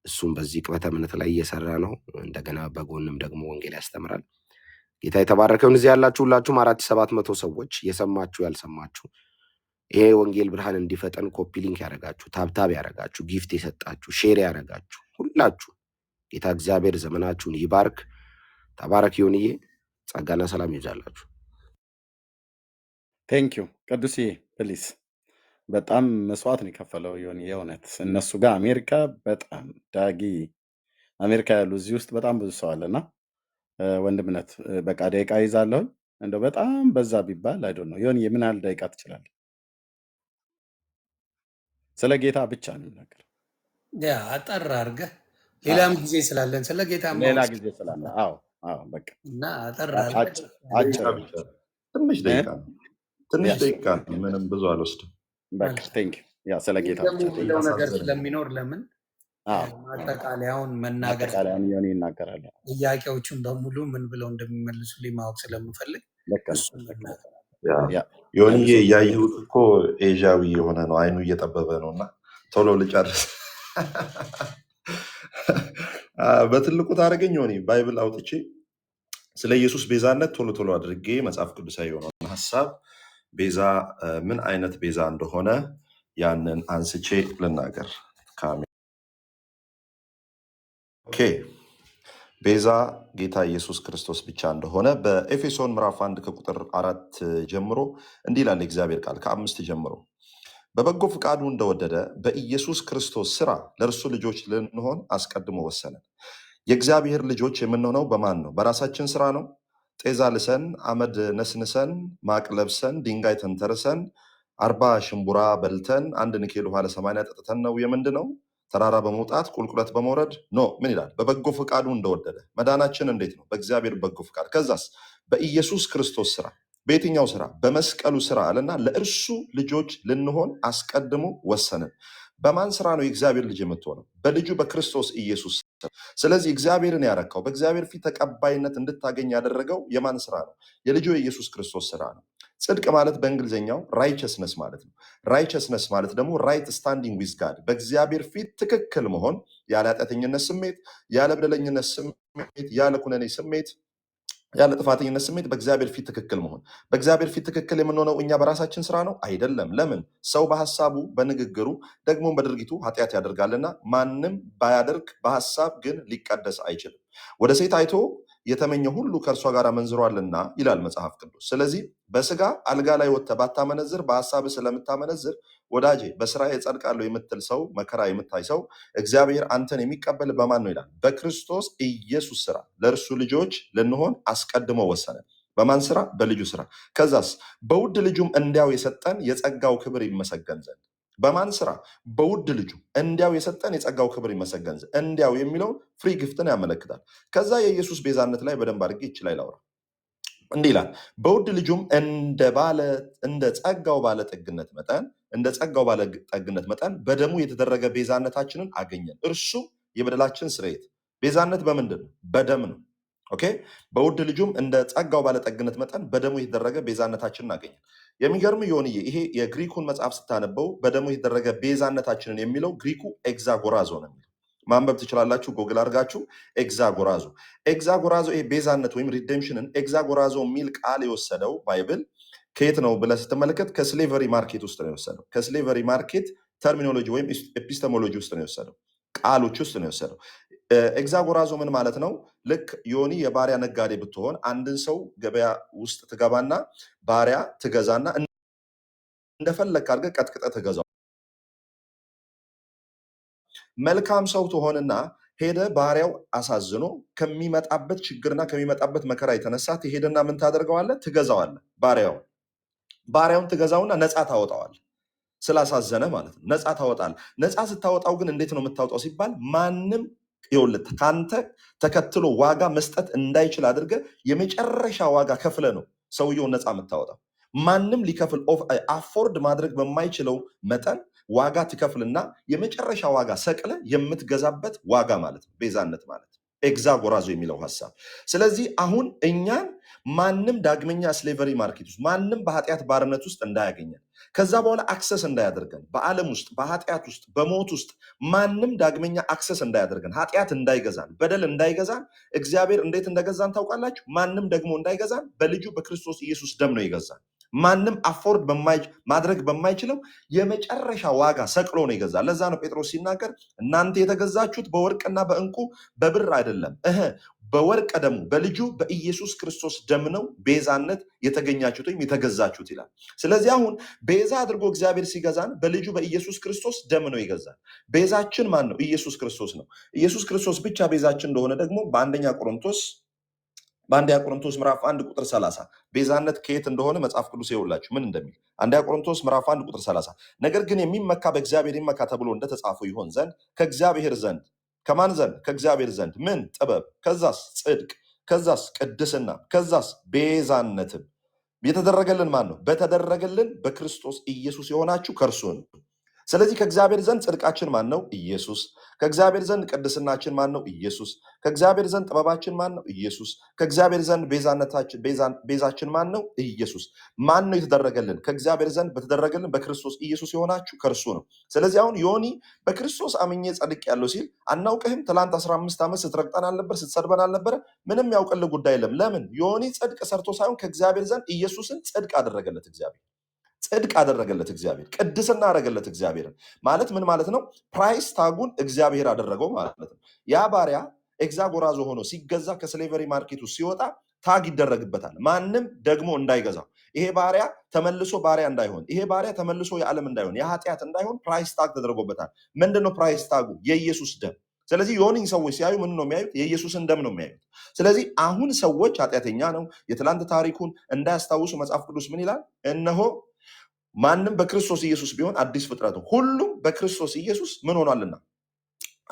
እሱም በዚህ ቅበተ እምነት ላይ እየሰራ ነው። እንደገና በጎንም ደግሞ ወንጌል ያስተምራል። ጌታ የተባረከውን። እዚህ ያላችሁ ሁላችሁም 4700 ሰዎች የሰማችሁ ያልሰማችሁ ይሄ ወንጌል ብርሃን እንዲፈጠን copy link ያደረጋችሁ፣ tap tap ያደረጋችሁ፣ gift የሰጣችሁ፣ share ያደረጋችሁ ሁላችሁ ጌታ እግዚአብሔር ዘመናችሁን ይባርክ። ተባረክ ይሁንዬ። ጸጋና ሰላም ይብዛላችሁ። Thank you ቅዱስዬ፣ please። በጣም መስዋዕት ነው የከፈለው ዮኒ። የእውነት እነሱ ጋር አሜሪካ በጣም ዳጊ አሜሪካ ያሉ እዚህ ውስጥ በጣም ብዙ ሰው አለና ወንድምነት በቃ ደቂቃ ይዛለሁኝ። እንደው በጣም በዛ ቢባል I don't know ዮኒ፣ ምን ያህል ደቂቃ ትችላለህ? ስለ ጌታ ብቻ ነው የምናገረው። Yeah፣ አጠር አድርገህ ሌላም ጊዜ ስላለን ስለ ጌታ ሌላ ማወቅ ጊዜ ስላለ፣ አዎ በቃ እና አጠር አድርገህ አጭር ደቂቃ ብቻ ትንሽ ደቂቃ ነው። ትንሽ ደቂቃ ነው። ምንም ብዙ አልወስድም። በቃ thank you። Yeah፣ ስለ ጌታ ደግሞ ብቻ thank የሚለው ነገር አሳዘነኝ። ስለሚኖር ለምን ማጠቃለያውን መናገር ማጠቃለያውን ዮኒ ይናገራል። ጥያቄዎቹን በሙሉ ምን ብለው እንደሚመልሱልኝ ማወቅ ስለምፈልግ ልክ ነው። እሱን መናገር Yeah Yeah ዮኒዬ መልሱ። እያየሁት እኮ ኤዥያዊ የሆነ ነው፣ አይኑ እየጠበበ ነው እና ቶሎ ልጨርስ። በትልቁ ታደርገኝ ዮኒ፣ Bible አውጥቼ ስለ ኢየሱስ ቤዛነት ቶሎ ቶሎ አድርጌ መጽሐፍ ቅዱሳዊ የሆነውን ሀሳብ ቤዛ ምን አይነት ቤዛ እንደሆነ ያንን አንስቼ ልናገር። Okay፣ ቤዛ ጌታ ኢየሱስ ክርስቶስ ብቻ እንደሆነ በኤፌሶን ምዕራፍ 1 ከቁጥር 4 ጀምሮ እንዲህ ይላል የእግዚአብሔር ቃል፣ ከ5 ጀምሮ፦ በበጎ ፍቃዱ እንደወደደ በኢየሱስ ክርስቶስ ስራ ለእርሱ ልጆች ልንሆን አስቀድሞ ወሰነን። የእግዚአብሔር ልጆች የምንሆነው በማን ነው? በራሳችን ስራ ነው? ጤዛ ልሰን፣ አመድ ነስንሰን፣ ማቅ ለብሰን፣ ድንጋይ ተንተርሰን፣ 40 ሽምቡራ በልተን፣ አንድ ንኬል ውሃ ለ80 ጠጥተን ነው የምንድነው? ተራራ በመውጣት ቁልቁለት በመውረድ? No። ምን ይላል? በበጎ ፈቃዱ እንደወደደ። መዳናችን እንዴት ነው? በእግዚአብሔር በጎ ፈቃድ። ከዛስ በኢየሱስ ክርስቶስ ስራ። በየትኛው ስራ? በመስቀሉ ስራ አለና ለእርሱ ልጆች ልንሆን አስቀድሞ ወሰንን። በማን ስራ ነው የእግዚአብሔር ልጅ የምትሆነው? በልጁ በክርስቶስ ኢየሱስ ስራ። ስለዚህ እግዚአብሔርን ያረካው፣ በእግዚአብሔር ፊት ተቀባይነት እንድታገኝ ያደረገው የማን ስራ ነው? የልጁ የኢየሱስ ክርስቶስ ስራ ነው። ጽድቅ ማለት በእንግሊዝኛው righteousness ማለት ነው። Righteousness ማለት ደግሞ right standing with God፣ በእግዚአብሔር ፊት ትክክል መሆን፣ ያለ ኃጢአተኝነት ስሜት፣ ያለ በደለኝነት ስሜት፣ ያለ ኩነኔ ስሜት፣ ያለ ጥፋተኝነት ስሜት በእግዚአብሔር ፊት ትክክል መሆን። በእግዚአብሔር ፊት ትክክል የምንሆነው እኛ በራሳችን ስራ ነው? አይደለም። ለምን? ሰው በሀሳቡ በንግግሩ ደግሞ በድርጊቱ ኃጢአት ያደርጋልና ማንም ባያደርግ በሀሳብ ግን ሊቀደስ አይችልም። ወደ ሴት አይቶ የተመኘ ሁሉ ከእርሷ ጋር አመንዝሯልና ይላል መጽሐፍ ቅዱስ። ስለዚህ በስጋ አልጋ ላይ ወጥተህ ባታመነዝር በሀሳብ ስለምታመነዝር ወዳጄ በስራ እጸድቃለሁ የምትል ሰው፣ መከራ የምታይ ሰው፣ እግዚአብሔር አንተን የሚቀበል በማን ነው ይላል? በክርስቶስ ኢየሱስ ስራ ለእርሱ ልጆች ልንሆን አስቀድሞ ወሰነ። በማን ስራ? በልጁ ስራ። ከዛስ በውድ ልጁም እንዲያው የሰጠን የጸጋው ክብር ይመሰገን ዘንድ። በማን ስራ? በውድ ልጁ እንዲያው የሰጠን የጸጋው ክብር ይመሰገን ዘንድ። እንዲያው የሚለውን free gift ን ያመለክታል። ከዛ የኢየሱስ ቤዛነት ላይ በደንብ አድርጌ ይችላል ላውራ። እንዲህ ይላል፣ በውድ ልጁም እንደ ጸጋው ባለጠግነት መጠን፣ እንደ ጸጋው ባለጠግነት መጠን በደሙ የተደረገ ቤዛነታችንን አገኘን። እርሱም የበደላችን ስርየት። ቤዛነት በምንድን ነው? በደም ነው። Okay፣ በውድ ልጁም እንደ ጸጋው ባለጠግነት መጠን በደሙ የተደረገ ቤዛነታችንን አገኘን። የሚገርም የሆንዬ ይሄ የግሪኩን መጽሐፍ ስታነበው በደሙ የተደረገ ቤዛነታችንን የሚለው ግሪኩ ኤግዛጎራዞ ነው የሚለው። ማንበብ ትችላላችሁ ጎግል አድርጋችሁ ኤግዛጎራዞ። ኤግዛጎራዞ ይሄ ቤዛነት ወይም redemption ን ኤግዛጎራዞ የሚል ቃል የወሰደው Bible ከየት ነው ብለህ ስትመለከት ከ slavery market ውስጥ ነው የወሰደው። ከ slavery market terminology ወይም epistemology ውስጥ ነው የወሰደው፣ ቃሎች ውስጥ ነው የወሰደው። ኤግዛጎራዞ ምን ማለት ነው? ልክ ዮኒ የባሪያ ነጋዴ ብትሆን አንድን ሰው ገበያ ውስጥ ትገባና ባሪያ ትገዛና እንደፈለግክ አድርገህ ቀጥቅጠህ ትገዛው። መልካም ሰው ትሆንና ሄደ ባሪያው አሳዝኖ ከሚመጣበት ችግርና ከሚመጣበት መከራ የተነሳ ትሄድና ምን ታደርገዋለህ? ትገዛዋለህ። ባሪያውን ትገዛውና ነፃ ታወጣዋለህ። ስላሳዘነ ማለት ነው። ነፃ ታወጣለህ። ነፃ ስታወጣው ግን እንዴት ነው የምታወጣው ሲባል ማንም ይኸውልህ ከአንተ ተከትሎ ዋጋ መስጠት እንዳይችል አድርገህ የመጨረሻ ዋጋ ከፍለህ ነው ሰውየውን ነፃ የምታወጣው። ማንም ሊከፍል afford ማድረግ በማይችለው መጠን ዋጋ ትከፍልና የመጨረሻ ዋጋ ሰቅለህ የምትገዛበት ዋጋ ማለት ነው ቤዛነት ማለት ኤግዛጎራዞ የሚለው ሀሳብ። ስለዚህ አሁን እኛን ማንም ዳግመኛ slavery market ውስጥ፣ ማንም በኃጢአት ባርነት ውስጥ እንዳያገኘን፣ ከዛ በኋላ access እንዳያደርገን፣ በዓለም ውስጥ፣ በኃጢአት ውስጥ፣ በሞት ውስጥ ማንም ዳግመኛ access እንዳያደርገን፣ ኃጢአት እንዳይገዛን፣ በደል እንዳይገዛን እግዚአብሔር እንዴት እንደገዛን ታውቃላችሁ? ማንም ደግሞ እንዳይገዛን በልጁ በክርስቶስ ኢየሱስ ደም ነው የገዛን። ማንም afford ማድረግ በማይችለው የመጨረሻ ዋጋ ሰቅሎ ነው የገዛ። ለዛ ነው ጴጥሮስ ሲናገር እናንተ የተገዛችሁት በወርቅና በዕንቁ በብር አይደለም፣ በወርቀ ደሙ በልጁ በኢየሱስ ክርስቶስ ደም ነው ቤዛነት የተገኛችሁት ወይም የተገዛችሁት ይላል። ስለዚህ አሁን ቤዛ አድርጎ እግዚአብሔር ሲገዛን በልጁ በኢየሱስ ክርስቶስ ደም ነው የገዛን። ቤዛችን ማን ነው? ኢየሱስ ክርስቶስ ነው። ኢየሱስ ክርስቶስ ብቻ ቤዛችን እንደሆነ ደግሞ በአንደኛ ቆሮንቶስ ምዕራፍ 1 ቁጥር 30 ቤዛነት ከየት እንደሆነ መጽሐፍ ቅዱስ ይኸውላችሁ ምን እንደሚል። አንደኛ ቆሮንቶስ ምዕራፍ 1 ቁጥር 30፣ ነገር ግን የሚመካ በእግዚአብሔር ይመካ ተብሎ እንደተጻፈው ይሆን ዘንድ ከእግዚአብሔር ዘንድ፣ ከማን ዘንድ? ከእግዚአብሔር ዘንድ ምን? ጥበብ፣ ከዛስ ጽድቅ፣ ከዛስ ቅድስና፣ ከዛስ ቤዛነትም የተደረገልን ማን ነው? በተደረገልን በክርስቶስ ኢየሱስ የሆናችሁ ከእርሱ ነው። ስለዚህ ከእግዚአብሔር ዘንድ ጽድቃችን ማን ነው? ኢየሱስ። ከእግዚአብሔር ዘንድ ቅድስናችን ማን ነው? ኢየሱስ። ከእግዚአብሔር ዘንድ ጥበባችን ማን ነው? ኢየሱስ። ከእግዚአብሔር ዘንድ ቤዛነታችን ቤዛችን ማን ነው? ኢየሱስ። ማን ነው የተደረገልን? ከእግዚአብሔር ዘንድ በተደረገልን በክርስቶስ ኢየሱስ የሆናችሁ ከእርሱ ነው። ስለዚህ አሁን ዮኒ በክርስቶስ አምኜ ጸድቄያለሁ ሲል አናውቅህም፣ ትላንት 15 ዓመት ስትረግጠን አልነበር? ስትሰድበን አልነበረ? ምንም ያውቅልህ ጉዳይ የለም። ለምን? ዮኒ ጽድቅ ሰርቶ ሳይሆን ከእግዚአብሔር ዘንድ ኢየሱስን ጽድቅ አደረገለት እግዚአብሔር። ጽድቅ አደረገለት እግዚአብሔር፣ ቅድስና አደረገለት እግዚአብሔርን። ማለት ምን ማለት ነው? Price tag ኡን እግዚአብሔር አደረገው ማለት ነው። ያ ባሪያ ኤግዛጎራዞ ሆኖ ሲገዛ ከ slavery market ኡ ሲወጣ tag ይደረግበታል፣ ማንም ደግሞ እንዳይገዛው። ይሄ ባሪያ ተመልሶ ባሪያ እንዳይሆን፣ ይሄ ባሪያ ተመልሶ የዓለም እንዳይሆን፣ የኃጢአት እንዳይሆን price tag ተደርጎበታል። ምንድን ነው price tag ኡ? የኢየሱስ ደም። ስለዚህ ዮኒን ሰዎች ሲያዩ ምን ነው የሚያዩት? የኢየሱስን ደም ነው የሚያዩት። ስለዚህ አሁን ሰዎች ኃጢአተኛ ነው የትላንት ታሪኩን እንዳያስታውሱ መጽሐፍ ቅዱስ ምን ይላል? እነሆ ማንም በክርስቶስ ኢየሱስ ቢሆን አዲስ ፍጥረት ነው። ሁሉም በክርስቶስ ኢየሱስ ምን ሆኗልና?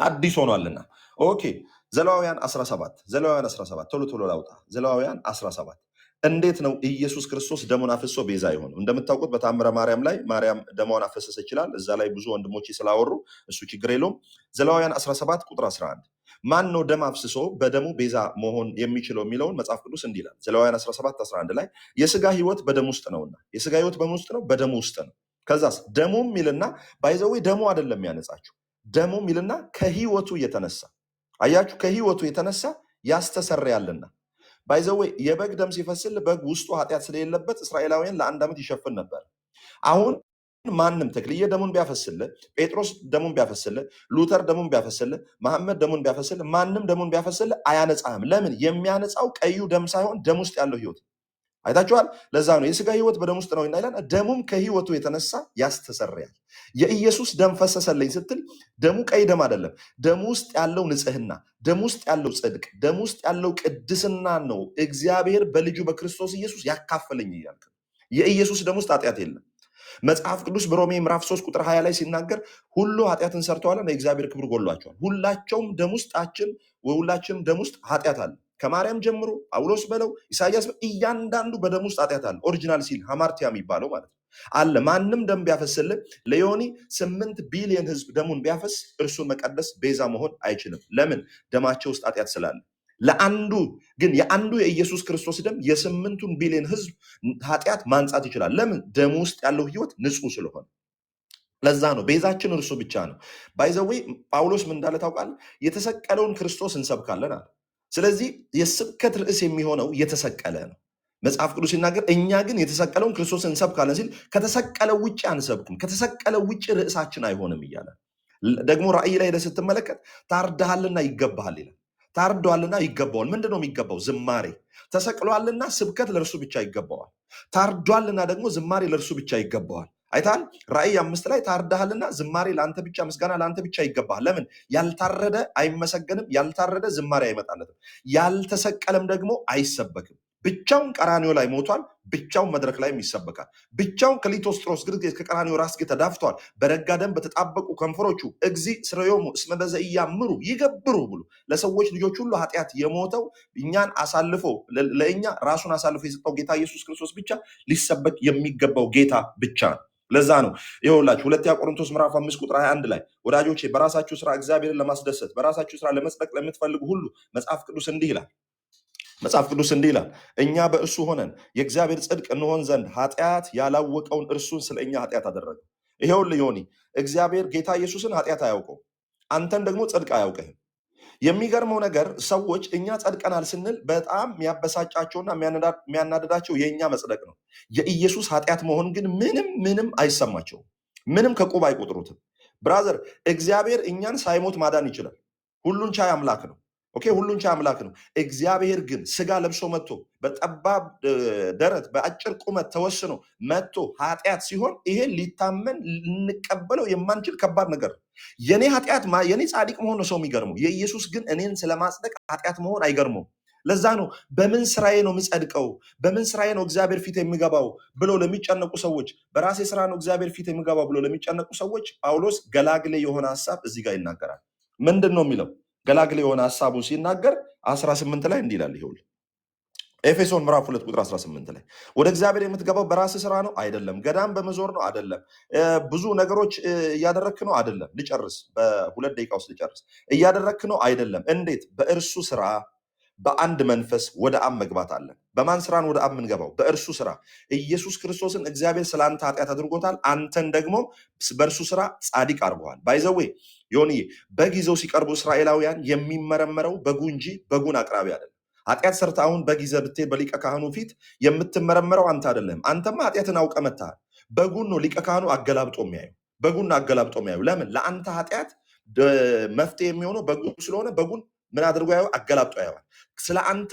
አዲስ ሆኗልና። Okay፣ ዘሌዋውያን 17፣ ዘሌዋውያን 17፣ ቶሎ ቶሎ ላውጣ። ዘሌዋውያን 17 እንዴት ነው ኢየሱስ ክርስቶስ ደሙን አፍስሶ ቤዛ የሆነው? እንደምታውቁት በታምረ ማርያም ላይ ማርያም ደሟን አፈሰሰች ይችላል። እዛ ላይ ብዙ ወንድሞች ስላወሩ እሱ ችግር የለውም። ዘሌዋውያን 17 ቁጥር 11 ማን ነው ደም አፍስሶ በደሙ ቤዛ መሆን የሚችለው የሚለውን መጽሐፍ ቅዱስ እንዲህ ይላል። ዘሌዋውያን 17 11 ላይ የስጋ ህይወት በደም ውስጥ ነውና፣ የስጋ ህይወት በምን ውስጥ ነው? በደሙ ውስጥ ነው። ከዛስ ደሙም ይልና፣ by the way ደሙ አይደለም ያነጻችሁ፣ ደሙም ይልና ከህይወቱ የተነሳ፣ አያችሁ፣ ከህይወቱ የተነሳ ያስተሰርያልና። By the way የበግ ደም ሲፈስል በግ ውስጡ ኃጢአት ስለሌለበት እስራኤላውያን ለአንድ ዓመት ይሸፍን ነበር። አሁን ማንም ተክልዬ ደሙን ቢያፈስልህ፣ ጴጥሮስ ደሙን ቢያፈስልህ፣ ሉተር ደሙን ቢያፈስልህ፣ መሐመድ ደሙን ቢያፈስልህ፣ ማንም ደሙን ቢያፈስልህ አያነጻህም። ለምን? የሚያነጻው ቀዩ ደም ሳይሆን ደም ውስጥ ያለው ህይወት። አይታችኋል። ለዛ ነው የስጋ ህይወት በደም ውስጥ ነው ይላል። ደሙም ከህይወቱ የተነሳ ያስተሰርያል። የኢየሱስ ደም ፈሰሰልኝ ስትል ደሙ ቀይ ደም አይደለም። ደሙ ውስጥ ያለው ንጽህና፣ ደም ውስጥ ያለው ጽድቅ፣ ደም ውስጥ ያለው ቅድስና ነው እግዚአብሔር በልጁ በክርስቶስ ኢየሱስ ያካፈለኝ እያልክ ነው። የኢየሱስ ደም ውስጥ ኃጢአት የለም። መጽሐፍ ቅዱስ በሮሜ ምዕራፍ 3 ቁጥር 20 ላይ ሲናገር ሁሉ ኃጢአትን ሰርተዋልና የእግዚአብሔር ክብር ጎድሏቸዋል። ሁላቸውም ደም ውስጣችን ሁላችንም ደም ውስጥ ኃጢአት አለ። ከማርያም ጀምሮ ጳውሎስ በለው ኢሳያስ በለው እያንዳንዱ በደም ውስጥ ኃጢአት አለ። Original sin ሀማርቲያ የሚባለው ማለት ነው አለ። ማንም ደም ቢያፈስልን ለዮኒ 8 ቢሊዮን ህዝብ ደሙን ቢያፈስ እርሱን መቀደስ ቤዛ መሆን አይችልም። ለምን? ደማቸው ውስጥ ኃጢአት ስላለ። ለአንዱ ግን የአንዱ የኢየሱስ ክርስቶስ ደም የ8ቱን ቢሊዮን ህዝብ ኃጢአት ማንጻት ይችላል። ለምን? ደሙ ውስጥ ያለው ህይወት ንጹህ ስለሆነ። ለዛ ነው ቤዛችን እርሱ ብቻ ነው። By the way ጳውሎስ ምን እንዳለ ታውቃለህ? የተሰቀለውን ክርስቶስ እንሰብካለን አለ። ስለዚህ የስብከት ርዕስ የሚሆነው የተሰቀለ ነው። መጽሐፍ ቅዱስ ሲናገር እኛ ግን የተሰቀለውን ክርስቶስ እንሰብካለን ሲል ከተሰቀለው ውጭ አንሰብክም፣ ከተሰቀለው ውጭ ርዕሳችን አይሆንም እያለ። ደግሞ ራእይ ላይ ሄደህ ስትመለከት ታርደሃልና ይገባሃል ይላል። ታርዷልና ይገባዋል። ምንድን ነው የሚገባው? ዝማሬ። ተሰቅሏልና ስብከት ለእርሱ ብቻ ይገባዋል። ታርዷልና ደግሞ ዝማሬ ለእርሱ ብቻ ይገባዋል። አይተሃል? ራእይ 5 ላይ ታርደሃልና ዝማሬ ለአንተ ብቻ፣ ምስጋና ለአንተ ብቻ ይገባሃል። ለምን? ያልታረደ አይመሰገንም፣ ያልታረደ ዝማሬ አይመጣለትም፣ ያልተሰቀለም ደግሞ አይሰበክም። ብቻውን ቀራንዮ ላይ ሞቷል። ብቻውን መድረክ ላይም ይሰበካል። ብቻውን ከሊቶስጥሮስ ግርጌ ከቀራንዮ ራስጌ ተዳፍቷል። በረጋ ደም በተጣበቁ ከንፈሮቹ እግዚእ ስረዮሙ እስመ በዘ ኢያምሩ ይገብሩ ብሎ ለሰዎች ልጆች ሁሉ ኃጢአት የሞተው እኛን አሳልፎ ለእኛ ራሱን አሳልፎ የሰጠው ጌታ ኢየሱስ ክርስቶስ ብቻ ሊሰበክ የሚገባው ጌታ ብቻ ነው። ለዛ ነው ይኸውላችሁ ሁለተኛ ቆሮንቶስ ምዕራፍ 5 ቁጥር 21 ላይ ወዳጆቼ በራሳችሁ ስራ እግዚአብሔርን ለማስደሰት በራሳችሁ ስራ ለመጽደቅ ለምትፈልጉ ሁሉ መጽሐፍ ቅዱስ እንዲህ ይላል። መጽሐፍ ቅዱስ እንዲህ ይላል፣ እኛ በእርሱ ሆነን የእግዚአብሔር ጽድቅ እንሆን ዘንድ ኃጢአት ያላወቀውን እርሱን ስለ እኛ ኃጢአት አደረገው። ይኸውልህ ዮኒ፣ እግዚአብሔር ጌታ ኢየሱስን ኃጢአት አያውቀው፣ አንተን ደግሞ ጽድቅ አያውቅህም። የሚገርመው ነገር ሰዎች እኛ ጸድቀናል ስንል በጣም የሚያበሳጫቸውና የሚያናድዳቸው የእኛ መጽደቅ ነው። የኢየሱስ ኃጢአት መሆን ግን ምንም ምንም አይሰማቸውም። ምንም ከቁብ አይቆጥሩትም። Brother፣ እግዚአብሔር እኛን ሳይሞት ማዳን ይችላል። ሁሉን ቻይ አምላክ ነው። Okay፣ ሁሉን ቻይ አምላክ ነው። እግዚአብሔር ግን ስጋ ለብሶ መጥቶ በጠባብ ደረት በአጭር ቁመት ተወስኖ መጥቶ ኃጢአት ሲሆን ይሄ ሊታመን ልንቀበለው የማንችል ከባድ ነገር ነው። የኔ ኃጢአት የኔ ጻድቅ መሆን ነው ሰው የሚገርመው። የኢየሱስ ግን እኔን ስለማጽደቅ ኃጢአት መሆን አይገርመውም። ለዛ ነው በምን ስራዬ ነው የምጸድቀው፣ በምን ስራዬ ነው እግዚአብሔር ፊት የሚገባው ብሎ ለሚጨነቁ ሰዎች፣ በራሴ ስራ ነው እግዚአብሔር ፊት የሚገባው ብሎ ለሚጨነቁ ሰዎች ጳውሎስ ገላግሌ የሆነ ሀሳብ እዚህ ጋር ይናገራል። ምንድን ነው የሚለው? ገላግሌ የሆነ ሀሳቡን ሲናገር 18 ላይ እንዲህ ይላል። ይኸውልህ፣ ኤፌሶን ምዕራፍ 2 ቁጥር 18 ላይ ወደ እግዚአብሔር የምትገባው በራስህ ስራ ነው አይደለም። ገዳም በመዞር ነው አይደለም። ብዙ ነገሮች እያደረግክ ነው አይደለም። ልጨርስ፣ በ2 ደቂቃ ውስጥ ልጨርስ። እያደረግክ ነው አይደለም። እንዴት? በእርሱ ስራ በአንድ መንፈስ ወደ አብ መግባት አለን። በማን ስራን ወደ አብ የምንገባው? በእርሱ ስራ። ኢየሱስ ክርስቶስን እግዚአብሔር ስለ አንተ ኃጢአት አድርጎታል። አንተን ደግሞ በእርሱ ስራ ጻድቅ አድርጎሃል። By the way ዮኒዬ፣ በግ ይዘው ሲቀርቡ እስራኤላውያን የሚመረመረው በጉ እንጂ በጉን አቅራቢ አይደለም። ኃጢአት ሰርተህ አሁን በግ ይዘህ ብትሄድ በሊቀ ካህኑ ፊት የምትመረመረው አንተ አይደለም። አንተማ ኃጢአትን አውቀህ መጥተሃል። በጉን ነው ሊቀ ካህኑ አገላብጦ የሚያየው። በጉን ነው አገላብጦ የሚያየው። ለምን? ለአንተ ኃጢአት መፍትሄ የሚሆነው በጉ ስለሆነ በጉን ምን አድርጎ ያየው? አገላብጦ ያየዋል። ስለ አንተ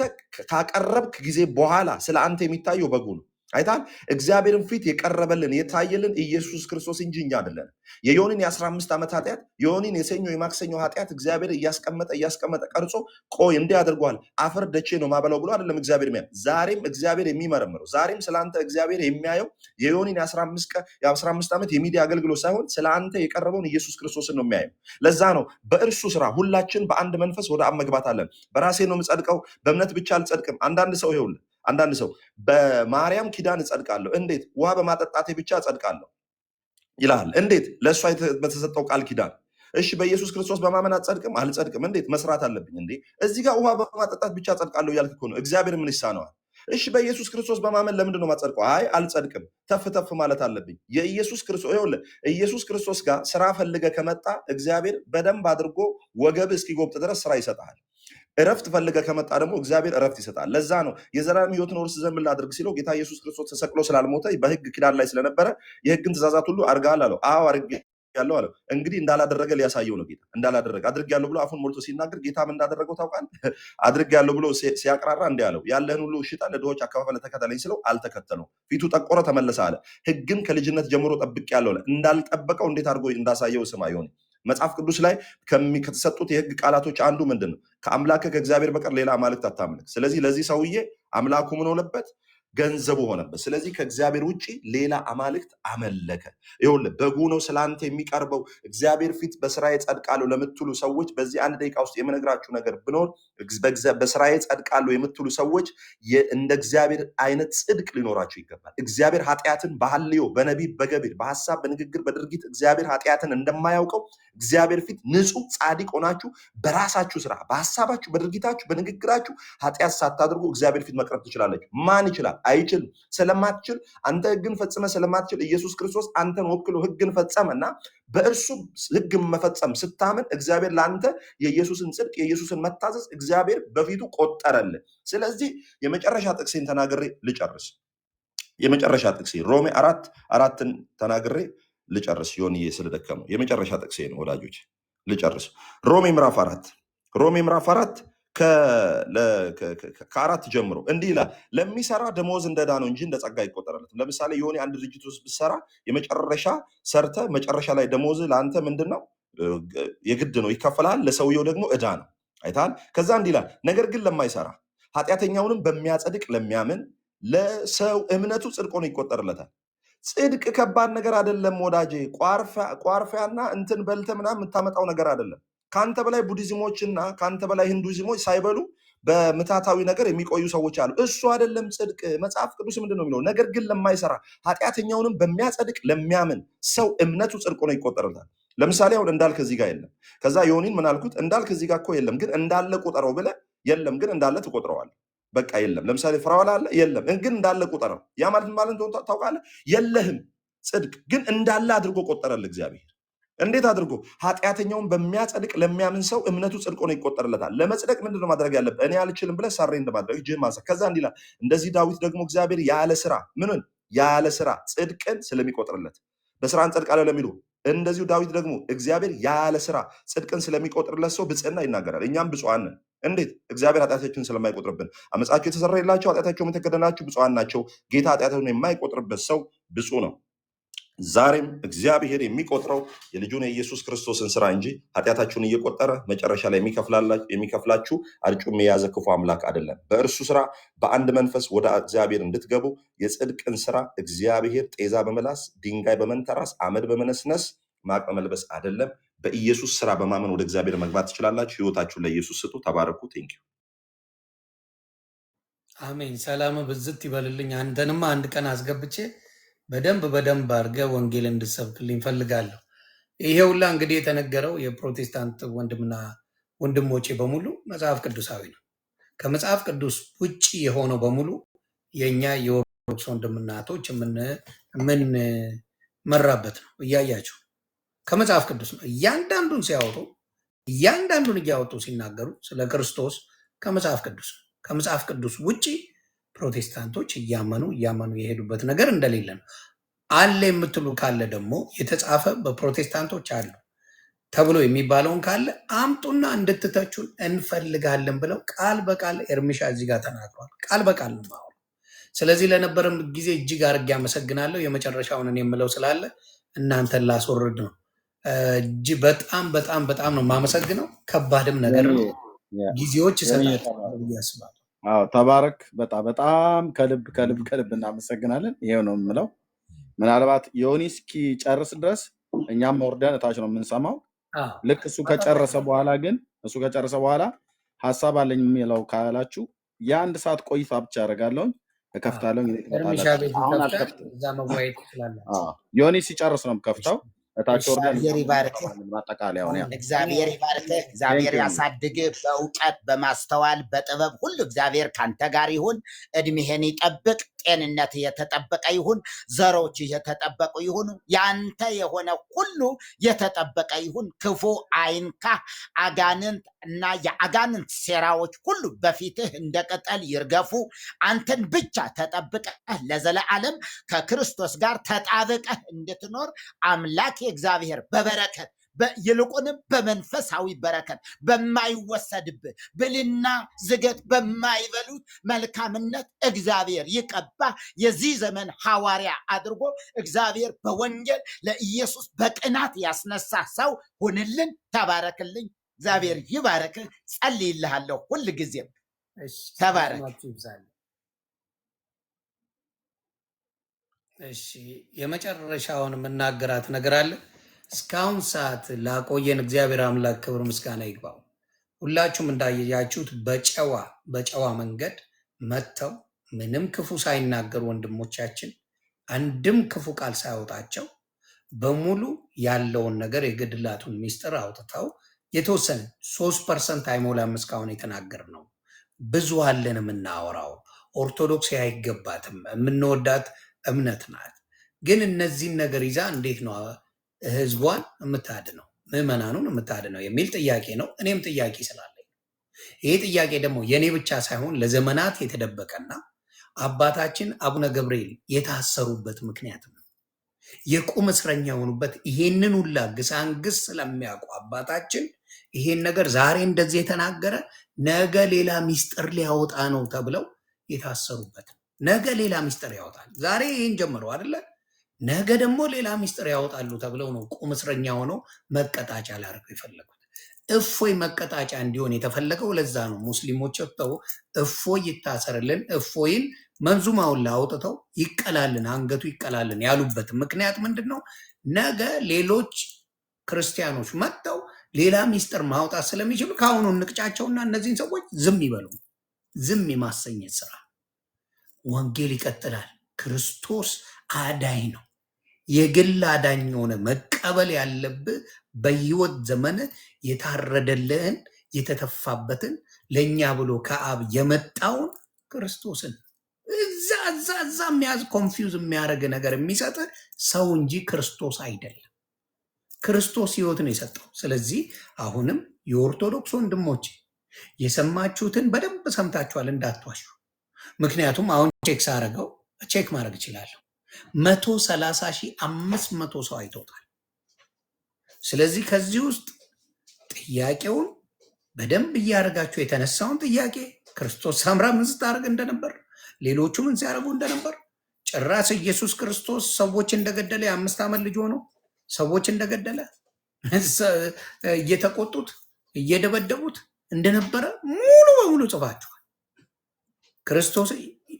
ካቀረብክ ጊዜ በኋላ ስለ አንተ የሚታየው በጉ ነው። አይታል፣ እግዚአብሔርን ፊት የቀረበልን የታየልን ኢየሱስ ክርስቶስ እንጂ እኛ አይደለን። የዮኒን የ15 ዓመት ኃጢአት፣ የዮኒን የሰኞ የማክሰኞ ኃጢአት እግዚአብሔር እያስቀመጠ እያስቀመጠ ቀርጾ ቆይ እንዲህ አድርጓል አፈር ደቼ ነው ማበላው ብሎ አይደለም እግዚአብሔር የሚያየው። ዛሬም እግዚአብሔር የሚመረምረው፣ ዛሬም ስለ አንተ እግዚአብሔር የሚያየው የዮኒን የ15 ቀን የ15 ዓመት የሚዲያ አገልግሎት ሳይሆን ስለ አንተ የቀረበውን ኢየሱስ ክርስቶስን ነው የሚያየው። ለዛ ነው በእርሱ ስራ ሁላችን በአንድ መንፈስ ወደ አብ መግባት አለን። በራሴ ነው የምጸድቀው፣ በእምነት ብቻ አልጸድቅም። አንዳንድ ሰው ይኸውልህ፣ አንዳንድ ሰው በማርያም ኪዳን እጸድቃለሁ፣ እንዴት? ውሃ በማጠጣቴ ብቻ እጸድቃለሁ ይልሃል። እንዴት? ለእሷ በተሰጠው ቃል ኪዳን። እሺ በኢየሱስ ክርስቶስ በማመን አትጸድቅም? አልጸድቅም። እንዴት? መስራት አለብኝ እንዴ? እዚህ ጋር ውሃ በማጠጣት ብቻ እጸድቃለሁ እያልክ እኮ ነው። እግዚአብሔር ምን ይሳነዋል? እሺ በኢየሱስ ክርስቶስ በማመን ለምንድን ነው የማጸድቀው? አይ አልጸድቅም፣ ተፍ ተፍ ማለት አለብኝ። የኢየሱስ ክርስቶስ ይኸውልህ፣ ኢየሱስ ክርስቶስ ጋር ስራ ፈልገህ ከመጣ እግዚአብሔር በደንብ አድርጎ ወገብ እስኪጎብጥ ድረስ ስራ ይሰጥሃል። እረፍት ፈልገህ ከመጣ ደግሞ እግዚአብሔር እረፍት ይሰጣል። ለዛ ነው የዘላለም ሕይወትን ወርስ ዘንድ ምን ላድርግ ሲለው ጌታ ኢየሱስ ክርስቶስ ተሰቅሎ ስላልሞተ በሕግ ኪዳን ላይ ስለነበረ የሕግን ትእዛዛት ሁሉ አድርገሃል አለው። አዎ አድርጌያለሁ አለው። እንግዲህ እንዳላደረገ ሊያሳየው ነው ጌታ። እንዳላደረገ አድርጌያለሁ ብሎ አፉን ሞልቶ ሲናገር ጌታ ምን እንዳደረገው ታውቃለህ? አድርጌያለሁ ብሎ ሲያቅራራ እንዲህ አለው፣ ያለህን ሁሉ ሽጠህ ለድሆች አከፋፈለ ተከተለኝ ሲለው አልተከተለው። ፊቱ ጠቆረ፣ ተመለሰ አለ። ሕግን ከልጅነት ጀምሮ ጠብቄያለሁ አለ። እንዳልጠበቀው እንዴት አድርጎ እንዳሳየው ስማ ይሆን መጽሐፍ ቅዱስ ላይ ከተሰጡት የሕግ ቃላቶች አንዱ ምንድን ነው? ከአምላክህ ከእግዚአብሔር በቀር ሌላ አማልክት አታምልክ። ስለዚህ ለዚህ ሰውዬ አምላኩ ምን ሆነበት? ገንዘቡ ሆነበት። ስለዚህ ከእግዚአብሔር ውጭ ሌላ አማልክት አመለከ። ይኸውልህ፣ በጉ ነው ስለአንተ የሚቀርበው። እግዚአብሔር ፊት በስራዬ ጸድቃለሁ ለምትሉ ሰዎች በዚህ አንድ ደቂቃ ውስጥ የምነግራችሁ ነገር ብኖር በስራዬ ጸድቃለሁ የምትሉ ሰዎች እንደ እግዚአብሔር አይነት ጽድቅ ሊኖራችሁ ይገባል። እግዚአብሔር ኃጢአትን በሐልዮ በነቢብ በገቢር በሀሳብ በንግግር በድርጊት እግዚአብሔር ኃጢአትን እንደማያውቀው እግዚአብሔር ፊት ንጹሕ ጻድቅ ሆናችሁ በራሳችሁ ስራ በሀሳባችሁ በድርጊታችሁ በንግግራችሁ ኃጢአት ሳታደርጉ እግዚአብሔር ፊት መቅረብ ትችላለች። ማን ይችላል? አይችልም። ስለማትችል አንተ ህግን ፈጽመህ ስለማትችል ኢየሱስ ክርስቶስ አንተን ወክሎ ህግን ፈጸመና በእርሱ ህግን መፈጸም ስታምን እግዚአብሔር ለአንተ የኢየሱስን ጽድቅ የኢየሱስን መታዘዝ እግዚአብሔር በፊቱ ቆጠረልህ። ስለዚህ የመጨረሻ ጥቅሴን ተናግሬ ልጨርስ። የመጨረሻ ጥቅሴ ሮሜ 4:4ን ተናግሬ ልጨርስ። ዮኒዬ ስለደከመው የመጨረሻ ጥቅሴ ነው ወዳጆች፣ ልጨርስ። ሮሜ ምዕራፍ 4፣ ሮሜ ምዕራፍ 4 ከ4 ጀምሮ እንዲህ ይላል፣ ለሚሰራ ደመወዝ እንደ ዕዳ ነው እንጂ እንደ ጸጋ አይቆጠርለትም። ለምሳሌ የሆነ አንድ ድርጅት ውስጥ ብትሰራ የመጨረሻ ሰርተ መጨረሻ ላይ ደመወዝ ለአንተ ምንድን ነው? የግድ ነው ይከፈላል። ለሰውየው ደግሞ ዕዳ ነው። አይተሃል። ከዛ እንዲህ ይላል፣ ነገር ግን ለማይሰራ ኃጢአተኛውንም በሚያጸድቅ ለሚያምን ለሰው እምነቱ ጽድቅ ሆኖ ይቆጠርለታል። ጽድቅ ከባድ ነገር አይደለም ወዳጄ። ቋርፊያና እንትን በልተህ ምናምን የምታመጣው ነገር አይደለም። ከአንተ በላይ ቡዲዝሞችና ከአንተ በላይ ሂንዱይዝሞች ሳይበሉ በምታታዊ ነገር የሚቆዩ ሰዎች አሉ። እሱ አይደለም ጽድቅ። መጽሐፍ ቅዱስ ምንድን ነው የሚለው? ነገር ግን ለማይሰራ ኃጢአተኛውንም በሚያጸድቅ ለሚያምን ሰው እምነቱ ጽድቅ ሆኖ ይቆጠርለታል። ለምሳሌ አሁን እንዳልክ እዚህ ጋር የለም። ከዛ ዮኒን ምን አልኩት? እንዳልክ እዚህ ጋር እኮ የለም፣ ግን እንዳለ ቁጠረው ብለህ የለም፣ ግን እንዳለ ትቆጥረዋለህ። በቃ የለም። ለምሳሌ ፍራኦል አለ የለም፣ ግን እንዳለ ቁጠረው። ያ ማለት ምን ማለት እንደሆነ ታውቃለህ? የለህም ጽድቅ ግን እንዳለ አድርጎ ቆጠረልህ እግዚአብሔር። እንዴት አድርጎ? ኃጢአተኛውን በሚያጸድቅ ለሚያምን ሰው እምነቱ ጽድቅ ሆኖ ይቆጠርለታል። ለመጽደቅ ምንድን ነው ማድረግ ያለብህ? እኔ አልችልም ብለህ surrender ማድረግ፣ እጅህን ማንሳት። ከዛ እንዲህ ይላል፣ እንደዚህ ዳዊት ደግሞ እግዚአብሔር ያለ ስራ ምንን ያለ ስራ ጽድቅን ስለሚቆጥርለት፣ በስራ እንጸድቃለን ለሚሉ እንደዚሁ ዳዊት ደግሞ እግዚአብሔር ያለ ስራ ጽድቅን ስለሚቆጥርለት ሰው ብፅዕና ይናገራል። እኛም ብፁዓን ነን። እንዴት? እግዚአብሔር ኃጢአታችንን ስለማይቆጥርብን። አመፃቸው የተሰረየላቸው ኃጢአታቸውም የተከደናቸው ብፁዓን ናቸው። ጌታ ኃጢአታቸውን የማይቆጥርበት ሰው ብፁዕ ነው። ዛሬም እግዚአብሔር የሚቆጥረው የልጁን የኢየሱስ ክርስቶስን ስራ እንጂ ኃጢአታችሁን እየቆጠረ መጨረሻ ላይ የሚከፍላችሁ አርጩሜ የያዘ ክፉ አምላክ አይደለም። በእርሱ ስራ በአንድ መንፈስ ወደ እግዚአብሔር እንድትገቡ የጽድቅን ስራ እግዚአብሔር ጤዛ በመላስ፣ ድንጋይ በመንተራስ፣ አመድ በመነስነስ፣ ማቅ በመልበስ አይደለም። በኢየሱስ ስራ በማመን ወደ እግዚአብሔር መግባት ትችላላችሁ። ህይወታችሁን ለኢየሱስ ስጡ። ተባረኩ። Thank you። አሜን። ሰላም ብዝት ይበልልኝ። አንተንማ አንድ ቀን አስገብቼ በደንብ በደንብ አድርገህ ወንጌል እንድሰብክልኝ ፈልጋለሁ። ይሄ ሁላ እንግዲህ የተነገረው የፕሮቴስታንት ወንድምና ወንድሞቼ በሙሉ መጽሐፍ ቅዱሳዊ ነው። ከመጽሐፍ ቅዱስ ውጭ የሆነው በሙሉ የእኛ የኦርቶዶክስ ወንድምና እህቶች የምንመራበት ነው። እያያችሁ ከመጽሐፍ ቅዱስ ነው። እያንዳንዱን ሲያወጡ፣ እያንዳንዱን እያወጡ ሲናገሩ ስለ ክርስቶስ ከመጽሐፍ ቅዱስ ነው። ከመጽሐፍ ቅዱስ ውጭ ፕሮቴስታንቶች እያመኑ እያመኑ የሄዱበት ነገር እንደሌለ ነው። አለ የምትሉ ካለ ደግሞ የተጻፈ በፕሮቴስታንቶች አሉ ተብሎ የሚባለውን ካለ አምጡና እንድትተቹን እንፈልጋለን ብለው ቃል በቃል ኤርሚሻ እዚህ ጋር ተናግሯል። ቃል በቃል ነው የማወራው። ስለዚህ ለነበረም ጊዜ እጅግ አድርጌ አመሰግናለሁ። የመጨረሻውን እኔ የምለው ስላለ እናንተን ላስወርድ ነው። እጅ በጣም በጣም በጣም ነው የማመሰግነው። ከባድም ነገር ነው። ጊዜዎች ዮኒ እሰጣለሁ ብዬ አስባለሁ። አዎ ተባረክ። በጣም በጣም ከልብ ከልብ ከልብ እናመሰግናለን። ይሄው ነው የምለው። ምናልባት ዮኒ እስኪጨርስ ድረስ እኛም ወርደን እታች ነው የምንሰማው። ልክ እሱ መጠበቅ ከጨረሰ ነው። በኋላ ግን እሱ ከጨረሰ በኋላ ሀሳብ አለኝ የሚለው ካላችሁ የአንድ ሰዓት ቆይታ ብቻ አደርጋለሁኝ፣ እከፍታለሁኝ። እኔ ኤርሚሻ ትመጣላችሁ። ቤት አሁን ከፍተህ አልከፍትም። እዛ መወያየት ትችላላችሁ። አዎ፣ ዮኒ ሲጨርስ ነው የምከፍተው። እታች ወርደን እግዚአብሔር እኛም ይባርክህ። እንሰማለን ማጠቃለያውን። ያ እግዚአብሔር ይባርክህ። እግዚአብሔር Thank you። ያሳድግህ። በእውቀት በማስተዋል በጥበብ ሁሉ እግዚአብሔር ካንተ ጋር ይሁን። እድሜህን ይጠብቅ። ጤንነት የተጠበቀ ይሁን። ዘሮች የተጠበቁ ይሁኑ። ያንተ የሆነ ሁሉ የተጠበቀ ይሁን። ክፉ አይንካህ። አጋንንት እና የአጋንንት ሴራዎች ሁሉ በፊትህ እንደ ቅጠል ይርገፉ። አንተን ብቻ ተጠብቀህ ለዘለዓለም ከክርስቶስ ጋር ተጣብቀህ እንድትኖር አምላክ እግዚአብሔር በበረከት ይልቁንም በመንፈሳዊ በረከት በማይወሰድብህ ብልና ዝገት በማይበሉት መልካምነት እግዚአብሔር ይቀባ። የዚህ ዘመን ሐዋርያ አድርጎ እግዚአብሔር በወንጌል ለኢየሱስ በቅናት ያስነሳ ሰው ሁንልን። ተባረክልኝ። እግዚአብሔር ይባረክህ። ጸልይልሃለሁ ሁል ጊዜም። እሺ፣ ተባረክ። ሰላማችሁ ይብዛል። እሺ፣ የመጨረሻውን የምናገራት ነገር አለ። እስካሁን ሰዓት ላቆየን እግዚአብሔር አምላክ ክብር ምስጋና ይግባው። ሁላችሁም እንዳያችሁት በጨዋ በጨዋ መንገድ መጥተው ምንም ክፉ ሳይናገሩ ወንድሞቻችን አንድም ክፉ ቃል ሳያወጣቸው በሙሉ ያለውን ነገር የገድላቱን ሚስጥር አውጥተው የተወሰነ 3% አይሞላም እስካሁን የተናገርነው። ብዙ አለን የምናወራው። ኦርቶዶክስ አይገባትም፣ የምንወዳት እምነት ናት። ግን እነዚህን ነገር ይዛ እንዴት ነው ህዝቧን የምታድነው፣ ምዕመናኑን የምታድነው የሚል ጥያቄ ነው። እኔም ጥያቄ ስላለኝ ይሄ ጥያቄ ደግሞ የእኔ ብቻ ሳይሆን ለዘመናት የተደበቀና አባታችን አቡነ ገብርኤል የታሰሩበት ምክንያት ነው። የቁም እስረኛ የሆኑበት ይሄንን ሁላ ግሳንግስ ስለሚያውቁ አባታችን ይሄን ነገር ዛሬ እንደዚህ የተናገረ ነገ ሌላ ሚስጥር ሊያወጣ ነው ተብለው የታሰሩበት ነው። ነገ ሌላ ሚስጥር ያወጣል። ዛሬ ይሄን ጀምረው አይደለ? ነገ ደግሞ ሌላ ሚስጥር ያወጣሉ ተብለው ነው ቁም እስረኛ ሆነው መቀጣጫ ሊያደርገው የፈለጉት። እፎይ መቀጣጫ እንዲሆን የተፈለገው ለዛ ነው። ሙስሊሞች ወጥተው እፎይ ይታሰርልን፣ እፎይን መንዙማውን አውጥተው ይቀላልን፣ አንገቱ ይቀላልን ያሉበት ምክንያት ምንድን ነው? ነገ ሌሎች ክርስቲያኖች መጥተው ሌላ ሚስጥር ማውጣት ስለሚችሉ ከአሁኑ እንቅጫቸውና እነዚህን ሰዎች ዝም ይበሉ። ዝም የማሰኘት ስራ። ወንጌል ይቀጥላል። ክርስቶስ አዳኝ ነው። የግል አዳኝ ሆነ መቀበል ያለብህ በህይወት ዘመን የታረደልህን የተተፋበትን ለእኛ ብሎ ከአብ የመጣውን ክርስቶስን እዛ እዛ እዛ የሚያዝ confuse የሚያደርግ ነገር የሚሰጥ ሰው እንጂ ክርስቶስ አይደለም። ክርስቶስ ህይወት ነው የሰጠው። ስለዚህ አሁንም የኦርቶዶክስ ወንድሞች የሰማችሁትን በደንብ ሰምታችኋል፣ እንዳትዋሹ። ምክንያቱም አሁን check ሳረገው check ማድረግ እችላለሁ። 130,500 ሰው አይቶታል። ስለዚህ ከዚህ ውስጥ ጥያቄውን በደንብ እያደረጋችሁ የተነሳውን ጥያቄ ክርስቶስ ሰምራ ምን ስታደርግ እንደነበር፣ ሌሎቹ ምን ሲያደርጉ እንደነበር፣ ጭራሽ ኢየሱስ ክርስቶስ ሰዎች እንደገደለ፣ የ5 ዓመት ልጅ ሆኖ ሰዎች እንደገደለ፣ እየተቆጡት እየደበደቡት እንደነበረ ሙሉ በሙሉ ጽፋችኋል። ክርስቶስ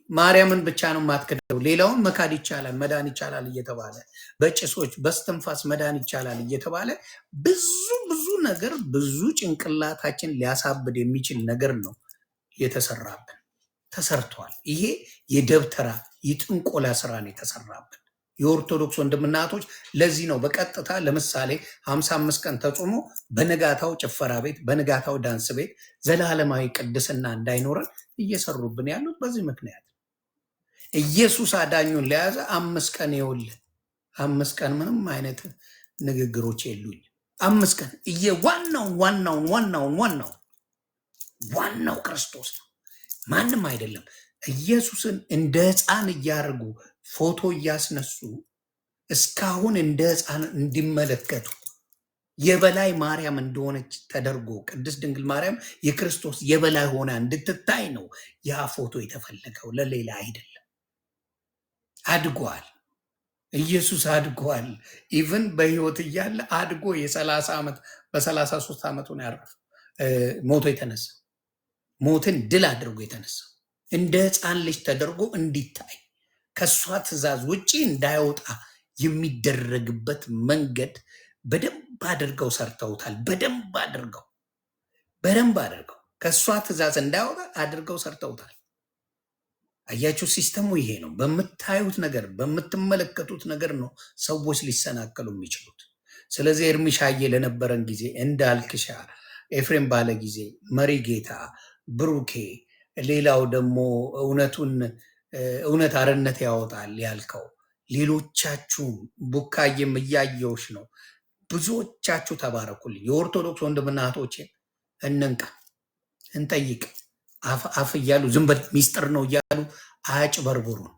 ማርያምን ብቻ ነው የማትክደው፣ ሌላውን መካድ ይቻላል፣ መዳን ይቻላል እየተባለ፣ በጭሶች በስትንፋስ መዳን ይቻላል እየተባለ ብዙ ብዙ ነገር፣ ብዙ ጭንቅላታችን ሊያሳብድ የሚችል ነገር ነው የተሰራብን፣ ተሰርቷል። ይሄ የደብተራ የጥንቆላ ስራ ነው የተሰራብን የኦርቶዶክስ ወንድምና እህቶች። ለዚህ ነው በቀጥታ ለምሳሌ 55 ቀን ተጾሞ በንጋታው ጭፈራ ቤት፣ በንጋታው ዳንስ ቤት ዘላለማዊ ቅድስና እንዳይኖረን እየሰሩብን ያሉት በዚህ ምክንያት። ኢየሱስ አዳኙን ለያዘ 5 ቀን ይኸውልህ፣ 5 ቀን ምንም አይነት ንግግሮች የሉኝ። 5 ቀን ዋናውን ዋናውን ዋናውን ዋናው ዋናው ክርስቶስ ነው፣ ማንም አይደለም። ኢየሱስን እንደ ሕፃን እያደረጉ ፎቶ እያስነሱ እስካሁን እንደ ሕፃን እንዲመለከቱ የበላይ ማርያም እንደሆነች ተደርጎ ቅድስት ድንግል ማርያም የክርስቶስ የበላይ ሆና እንድትታይ ነው ያ ፎቶ የተፈለገው፣ ለሌላ አይደለም። አድጓል። ኢየሱስ አድጓል። Even በህይወት እያለ አድጎ የ30 ዓመት በ33 ዓመቱ ነው ያረፈው፣ ሞቶ የተነሳ፣ ሞትን ድል አድርጎ የተነሳ። እንደ ህፃን ልጅ ተደርጎ እንዲታይ ከእሷ ትእዛዝ ውጪ እንዳይወጣ የሚደረግበት መንገድ በደንብ አድርገው ሰርተውታል። በደንብ አድርገው፣ በደንብ አድርገው ከእሷ ትእዛዝ እንዳይወጣ አድርገው ሰርተውታል። አያችሁ፣ system ኡ ይሄ ነው። በምታዩት ነገር በምትመለከቱት ነገር ነው ሰዎች ሊሰናከሉ የሚችሉት። ስለዚህ ኤርሚሻዬ ለነበረን ጊዜ፣ እንዳልክሻ፣ ኤፍሬም ባለ ጊዜ፣ መሪ ጌታ፣ ብሩኬ፣ ሌላው ደግሞ እውነቱን እውነት አርነት ያወጣል ያልከው፣ ሌሎቻችሁም፣ ቡካዬም እያየውሽ ነው። ብዙዎቻችሁ ተባረኩልኝ። የኦርቶዶክስ ወንድምና እህቶቼ እንንቃ፣ እንጠይቅ። አፍ አፍ እያሉ ዝም በል ሚስጥር ነው እያሉ አያጭበርብሩን።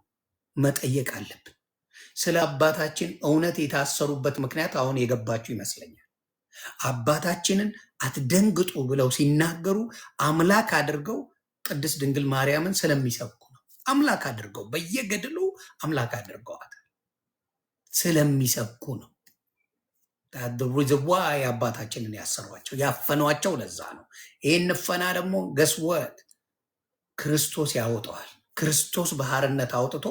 መጠየቅ አለብን። ስለ አባታችን እውነት የታሰሩበት ምክንያት አሁን የገባችሁ ይመስለኛል። አባታችንን አትደንግጡ ብለው ሲናገሩ አምላክ አድርገው ቅድስት ድንግል ማርያምን ስለሚሰብኩ ነው። አምላክ አድርገው በየገድሉ አምላክ አድርገዋታል ስለሚሰብኩ ነው። Why አባታችንን ያሰሯቸው ያፈኗቸው ለዛ ነው። ይህን እፈና ደግሞ guess what፣ ክርስቶስ ያወጣዋል። ክርስቶስ በሐርነት አውጥቶ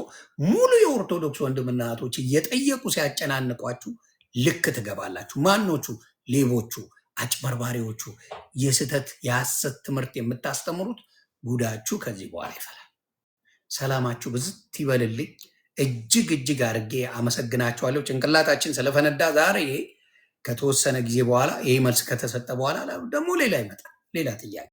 ሙሉ የኦርቶዶክስ ወንድምና እህቶች እየጠየቁ ሲያጨናንቋችሁ ልክ ትገባላችሁ። ማኖቹ? ሌቦቹ፣ አጭበርባሪዎቹ፣ የስህተት የሐሰት ትምህርት የምታስተምሩት ጉዳችሁ ከዚህ በኋላ ይፈላል። ሰላማችሁ ብዝት ይበልልኝ። እጅግ እጅግ አድርጌ አመሰግናችኋለሁ። ጭንቅላታችን ስለፈነዳ ዛሬ ከተወሰነ ጊዜ በኋላ ይህ መልስ ከተሰጠ በኋላ ደግሞ ሌላ ይመጣል፣ ሌላ ጥያቄ።